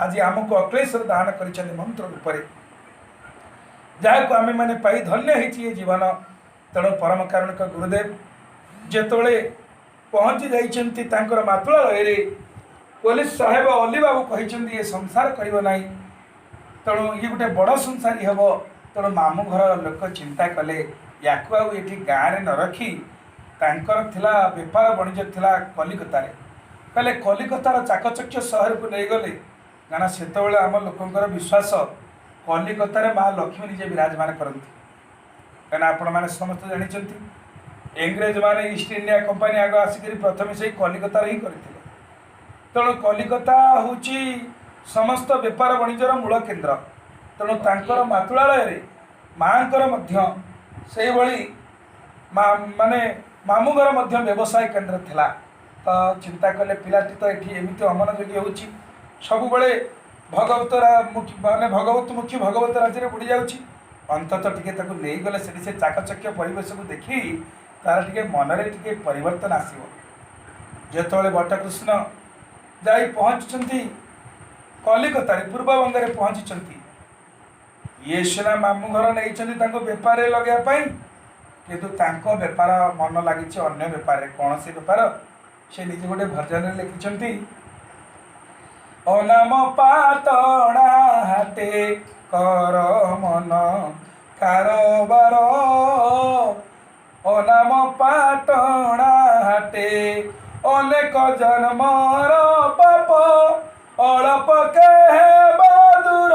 [SPEAKER 1] ଆଜି ଆମକୁ ଅକ୍ଳେଶରେ ଦାନ କରିଛନ୍ତି ମନ୍ତ୍ର ରୂପରେ, ଯାହାକୁ ଆମେମାନେ ପାଇ ଧନ୍ୟ ହେଇଛି ଏ ଜୀବନ। ତେଣୁ ପରମ କାରୁଣିକ ଗୁରୁଦେବ ଯେତେବେଳେ ପହଞ୍ଚି ଯାଇଛନ୍ତି ତାଙ୍କର ମାତୁଳାଳୟରେ, ପୋଲିସ ସାହେବ ଅଲିବାବୁ କହିଛନ୍ତି ଏ ସଂସାର କରିବ ନାହିଁ, ତେଣୁ ଇଏ ଗୋଟେ ବଡ଼ ସଂସାରୀ ହେବ। ତେଣୁ ମାମୁଁ ଘରର ଲୋକ ଚିନ୍ତା କଲେ ୟାକୁ ଆଉ ଏଠି ଗାଁରେ ନ ରଖି, ତାଙ୍କର ଥିଲା ବେପାର ବାଣିଜ୍ୟ ଥିଲା କଲିକତାରେ, କହିଲେ କଲିକତାର ଚାକଚକ୍ୟ ସହରକୁ ନେଇଗଲେ, କାରଣ ସେତେବେଳେ ଆମ ଲୋକଙ୍କର ବିଶ୍ୱାସ କଲିକତାରେ ମା ଲକ୍ଷ୍ମୀ ନିଜେ ବିରାଜମାନ କରନ୍ତି। କାହିଁକିନା ଆପଣମାନେ ସମସ୍ତେ ଜାଣିଛନ୍ତି ଇଂରେଜମାନେ ଇଷ୍ଟ ଇଣ୍ଡିଆ କମ୍ପାନୀ ଆଗ ଆସିକରି ପ୍ରଥମେ ସେଇ କଲିକତାରେ ହିଁ କରିଥିଲେ। ତେଣୁ କଲିକତା ହେଉଛି ସମସ୍ତ ବେପାର ବାଣିଜ୍ୟର ମୂଳ କେନ୍ଦ୍ର। ତେଣୁ ତାଙ୍କର ମାତୁଳାଳୟରେ ମାଆଙ୍କର ମଧ୍ୟ ସେଇଭଳି ମା ମାନେ ମାମୁଁ ଘର ମଧ୍ୟ ବ୍ୟବସାୟ କେନ୍ଦ୍ର ଥିଲା। ତ ଚିନ୍ତା କଲେ ପିଲାଟି ତ ଏଠି ଏମିତି ଅମନୋଯୋଗୀ ହେଉଛି, ସବୁବେଳେ ଭଗବତ ମୁଖୀ ମାନେ ଭଗବତ ମୁଖୀ ଭଗବତ ରାଜ୍ୟରେ ବୁଡ଼ି ଯାଉଛି, ଅନ୍ତତଃ ଟିକେ ତାକୁ ନେଇଗଲେ ସେଠି ସେ ଚାକଚକ୍ୟ ପରିବେଶକୁ ଦେଖି ତାର ଟିକେ ମନରେ ଟିକେ ପରିବର୍ତ୍ତନ ଆସିବ। ଯେତେବେଳେ ବଟକୃଷ୍ଣ ଯାଇ ପହଞ୍ଚିଛନ୍ତି କଲିକତାରେ, ପୂର୍ବବଙ୍ଗରେ ପହଞ୍ଚିଛନ୍ତି, ଇଏ ସିନା ମାମୁଁ ଘର ନେଇଛନ୍ତି ତାଙ୍କୁ ବେପାରରେ ଲଗାଇବା ପାଇଁ, କିନ୍ତୁ ତାଙ୍କ ବେପାର ମନ ଲାଗିଛି ଅନ୍ୟ ବେପାରରେ। କୌଣସି ବେପାର ସେ ନିଜେ ଗୋଟେ ଭଜନରେ ଲେଖିଛନ୍ତି, ଅନାମ ପାଟଣା ହାଟେ କର ମନ କାରବାର, ଅନାମ ପାଟଣା ହାଟେ ଅନେକ ଜନ୍ମର ପାପ ଅଳପକେ ହେବ ଦୂର,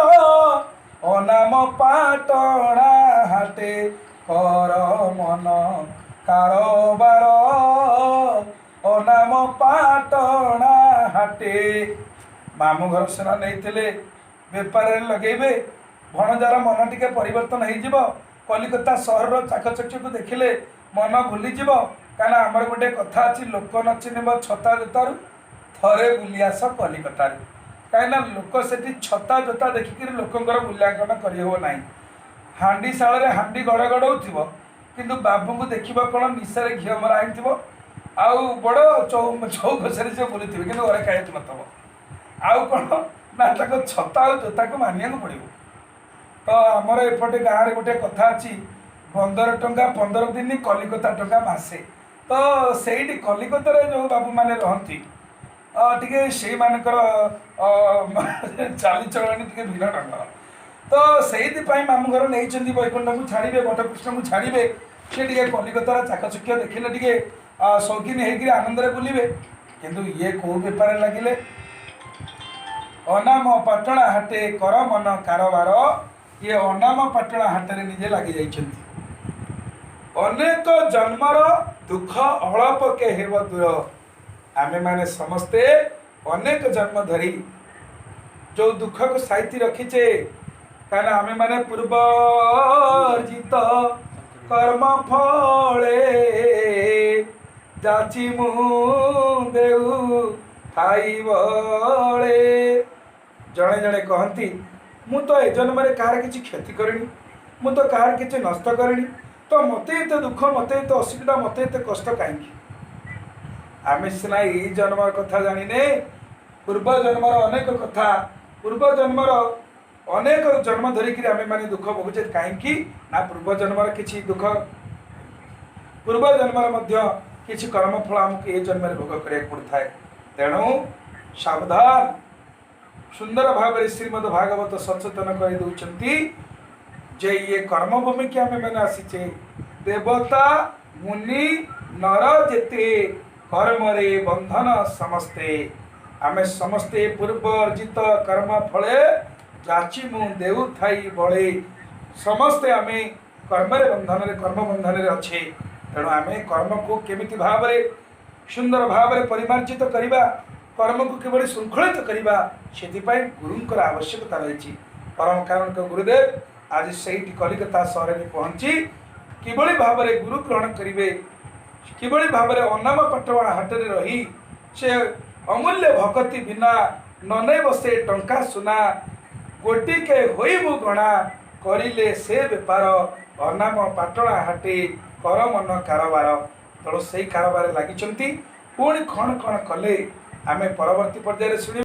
[SPEAKER 1] ଅନାମ ପାଟଣା ହାଟେ କର ମନ କାରବାର, ଅନାମ ପାଟଣା ହାଟେ। ମାମୁଁ ଘର ସିନା ନେଇଥିଲେ ବେପାରରେ ଲଗେଇବେ, ଭଣଜାର ମନ ଟିକେ ପରିବର୍ତ୍ତନ ହେଇଯିବ, କଲିକତା ସହରର ଚାକଚକ୍ୟକୁ ଦେଖିଲେ ମନ ଭୁଲିଯିବ। କାରଣ ଆମର ଗୋଟେ କଥା ଅଛି, ଲୋକ ନ ଚିହ୍ନିବ ଛତା ଜୋତାରୁ, ଥରେ ବୁଲି ଆସ କଲିକତାରୁ। କାହିଁକିନା ଲୋକ ସେଠି ଛତା ଜୋତା ଦେଖିକିରି ଲୋକଙ୍କର ମୂଲ୍ୟାଙ୍କନ କରିହେବ ନାହିଁ। ହାଣ୍ଡିଶାଳରେ ହାଣ୍ଡି ଗଡ଼ ଗଡ଼ଉଥିବ, କିନ୍ତୁ ବାବୁଙ୍କୁ ଦେଖିବ କ'ଣ ନିଶାରେ ଘିଅ ମରା ହେଇଥିବ, ଆଉ ବଡ଼ ଚୌକସରେ ସେ ବୁଲୁଥିବେ, କିନ୍ତୁ ଘରେ ଖାଇବାକୁ ନଥିବ। ଆଉ କ'ଣ ନା ତାଙ୍କ ଛତା ଆଉ ଜୋତାକୁ ମାନିବାକୁ ପଡ଼ିବ। ତ ଆମର ଏପଟେ ଗାଁରେ ଗୋଟେ କଥା ଅଛି, 15 ଟଙ୍କା 15 ଦିନ, କଲିକତା ଟଙ୍କା ମାସେ। ତ ସେଇଠି କଲିକତାରେ ଯେଉଁ ବାବୁମାନେ ରହନ୍ତି, ଟିକେ ସେଇମାନଙ୍କର ଚାଲିଚଳଣି ଟିକେ ଭିନ୍ନ ଢଙ୍ଗର। ତ ସେଇଥିପାଇଁ ମାମୁଁ ଘର ନେଇଛନ୍ତି ବୈକୁଣ୍ଠକୁ ଛାଡ଼ିବେ, ବଟକୃଷ୍ଣକୁ ଛାଡ଼ିବେ, ସେ ଟିକେ କଲିକତାର ଚାକଚକ୍ୟ ଦେଖିଲେ ଟିକେ ସୌଖିନ ହେଇକିରି ଆନନ୍ଦରେ ବୁଲିବେ। କିନ୍ତୁ ଇଏ କେଉଁ ବେପାରରେ ଲାଗିଲେ? ଅନାମ ପାଟଣା ହାଟେ କର ମନ କାରବାର, ଇଏ ଅନାମ ପାଟଣା ହାଟରେ ନିଜେ ଲାଗି ଯାଇଛନ୍ତି। ଅନେକ ଜନ୍ମର ଦୁଃଖ ଅଳପକେ ହେବ ଦୂର। ଆମେମାନେ ସମସ୍ତେ ଅନେକ ଜନ୍ମ ଧରି ଯୋଉ ଦୁଃଖକୁ ସାଇତି ରଖିଛେ, କାରଣ ଆମେମାନେ ପୂର୍ବ ଅର୍ଜିତ କର୍ମ ଫଳେ ଯାଚି ମୁଁ ଦେଉ ଥାଇ ବଳେ। ଜଣେ ଜଣେ କହନ୍ତି ମୁଁ ତ ଏ ଜନ୍ମରେ କାହାର କିଛି କ୍ଷତି କରିନି, ମୁଁ ତ କାହାର କିଛି ନଷ୍ଟ କରିନି, ତ ମୋତେ ଏତେ ଦୁଃଖ, ମୋତେ ଏତେ ଅସୁବିଧା, ମୋତେ ଏତେ କଷ୍ଟ କାହିଁକି? ଆମେ ସିନା ଏଇ ଜନ୍ମର କଥା ଜାଣିନେ, ପୂର୍ବ ଜନ୍ମର ଅନେକ କଥା, ପୂର୍ବ ଜନ୍ମର ଅନେକ ଜନ୍ମ ଧରିକିରି ଆମେମାନେ ଦୁଃଖ ଭୋଗୁଛେ। କାହିଁକି ନା ପୂର୍ବ ଜନ୍ମର କିଛି ଦୁଃଖ, ପୂର୍ବ ଜନ୍ମର ମଧ୍ୟ କିଛି କର୍ମଫଳ ଆମକୁ ଏ ଜନ୍ମରେ ଭୋଗ କରିବାକୁ ପଡ଼ିଥାଏ। ତେଣୁ ସାବଧାନ, ସୁନ୍ଦର ଭାବରେ ଶ୍ରୀମଦ ଭାଗବତ ସଚେତନ କରିଦେଉଛନ୍ତି ଯେ ଇଏ କର୍ମଭୂମିକି ଆମେମାନେ ଆସିଛେ। ଦେବତା ମୁନି ନର ଯେତେ, କର୍ମରେ ବନ୍ଧନ ସମସ୍ତେ। ଆମେ ସମସ୍ତେ ପୂର୍ବ ଅର୍ଜିତ କର୍ମ ଫଳେ, ଯାଚି ମୁଁ ଦେଉଥାଇ ବଳେ। ସମସ୍ତେ ଆମେ କର୍ମରେ ବନ୍ଧନରେ, କର୍ମ ବନ୍ଧନରେ ଅଛେ। ତେଣୁ ଆମେ କର୍ମକୁ କେମିତି ଭାବରେ ସୁନ୍ଦର ଭାବରେ ପରିମାର୍ଜିତ କରିବା, କର୍ମକୁ କିଭଳି ଶୃଙ୍ଖଳିତ କରିବା, ସେଥିପାଇଁ ଗୁରୁଙ୍କର ଆବଶ୍ୟକତା ରହିଛି। ପରମ କାରୁଣିକ ଗୁରୁଦେବ ଆଜି ସେଇଠି କଲିକତା ସହରରେ ପହଞ୍ଚି କିଭଳି ଭାବରେ ଗୁରୁ ଗ୍ରହଣ କରିବେ, କିଭଳି ଭାବରେ ଅନାମ ପାଟଣା ହାଟରେ ରହି ସେ ଅମୂଲ୍ୟ ଭକତି ବିନା ନ ନେବ ସେ ଟଙ୍କା ସୁନା, ଗୋଟିକେ ହୋଇବୁ ଗଣା, କରିଲେ ସେ ବେପାର, ଅନାମ ପାଟଣା ହାଟେ କର ମନ କାରବାର। ତେଣୁ ସେଇ କାରବାରରେ ଲାଗିଛନ୍ତି। ପୁଣି କ'ଣ କ'ଣ କଲେ ଆମେ ପରବର୍ତ୍ତୀ ପର୍ଯ୍ୟାୟରେ ଶୁଣିବା।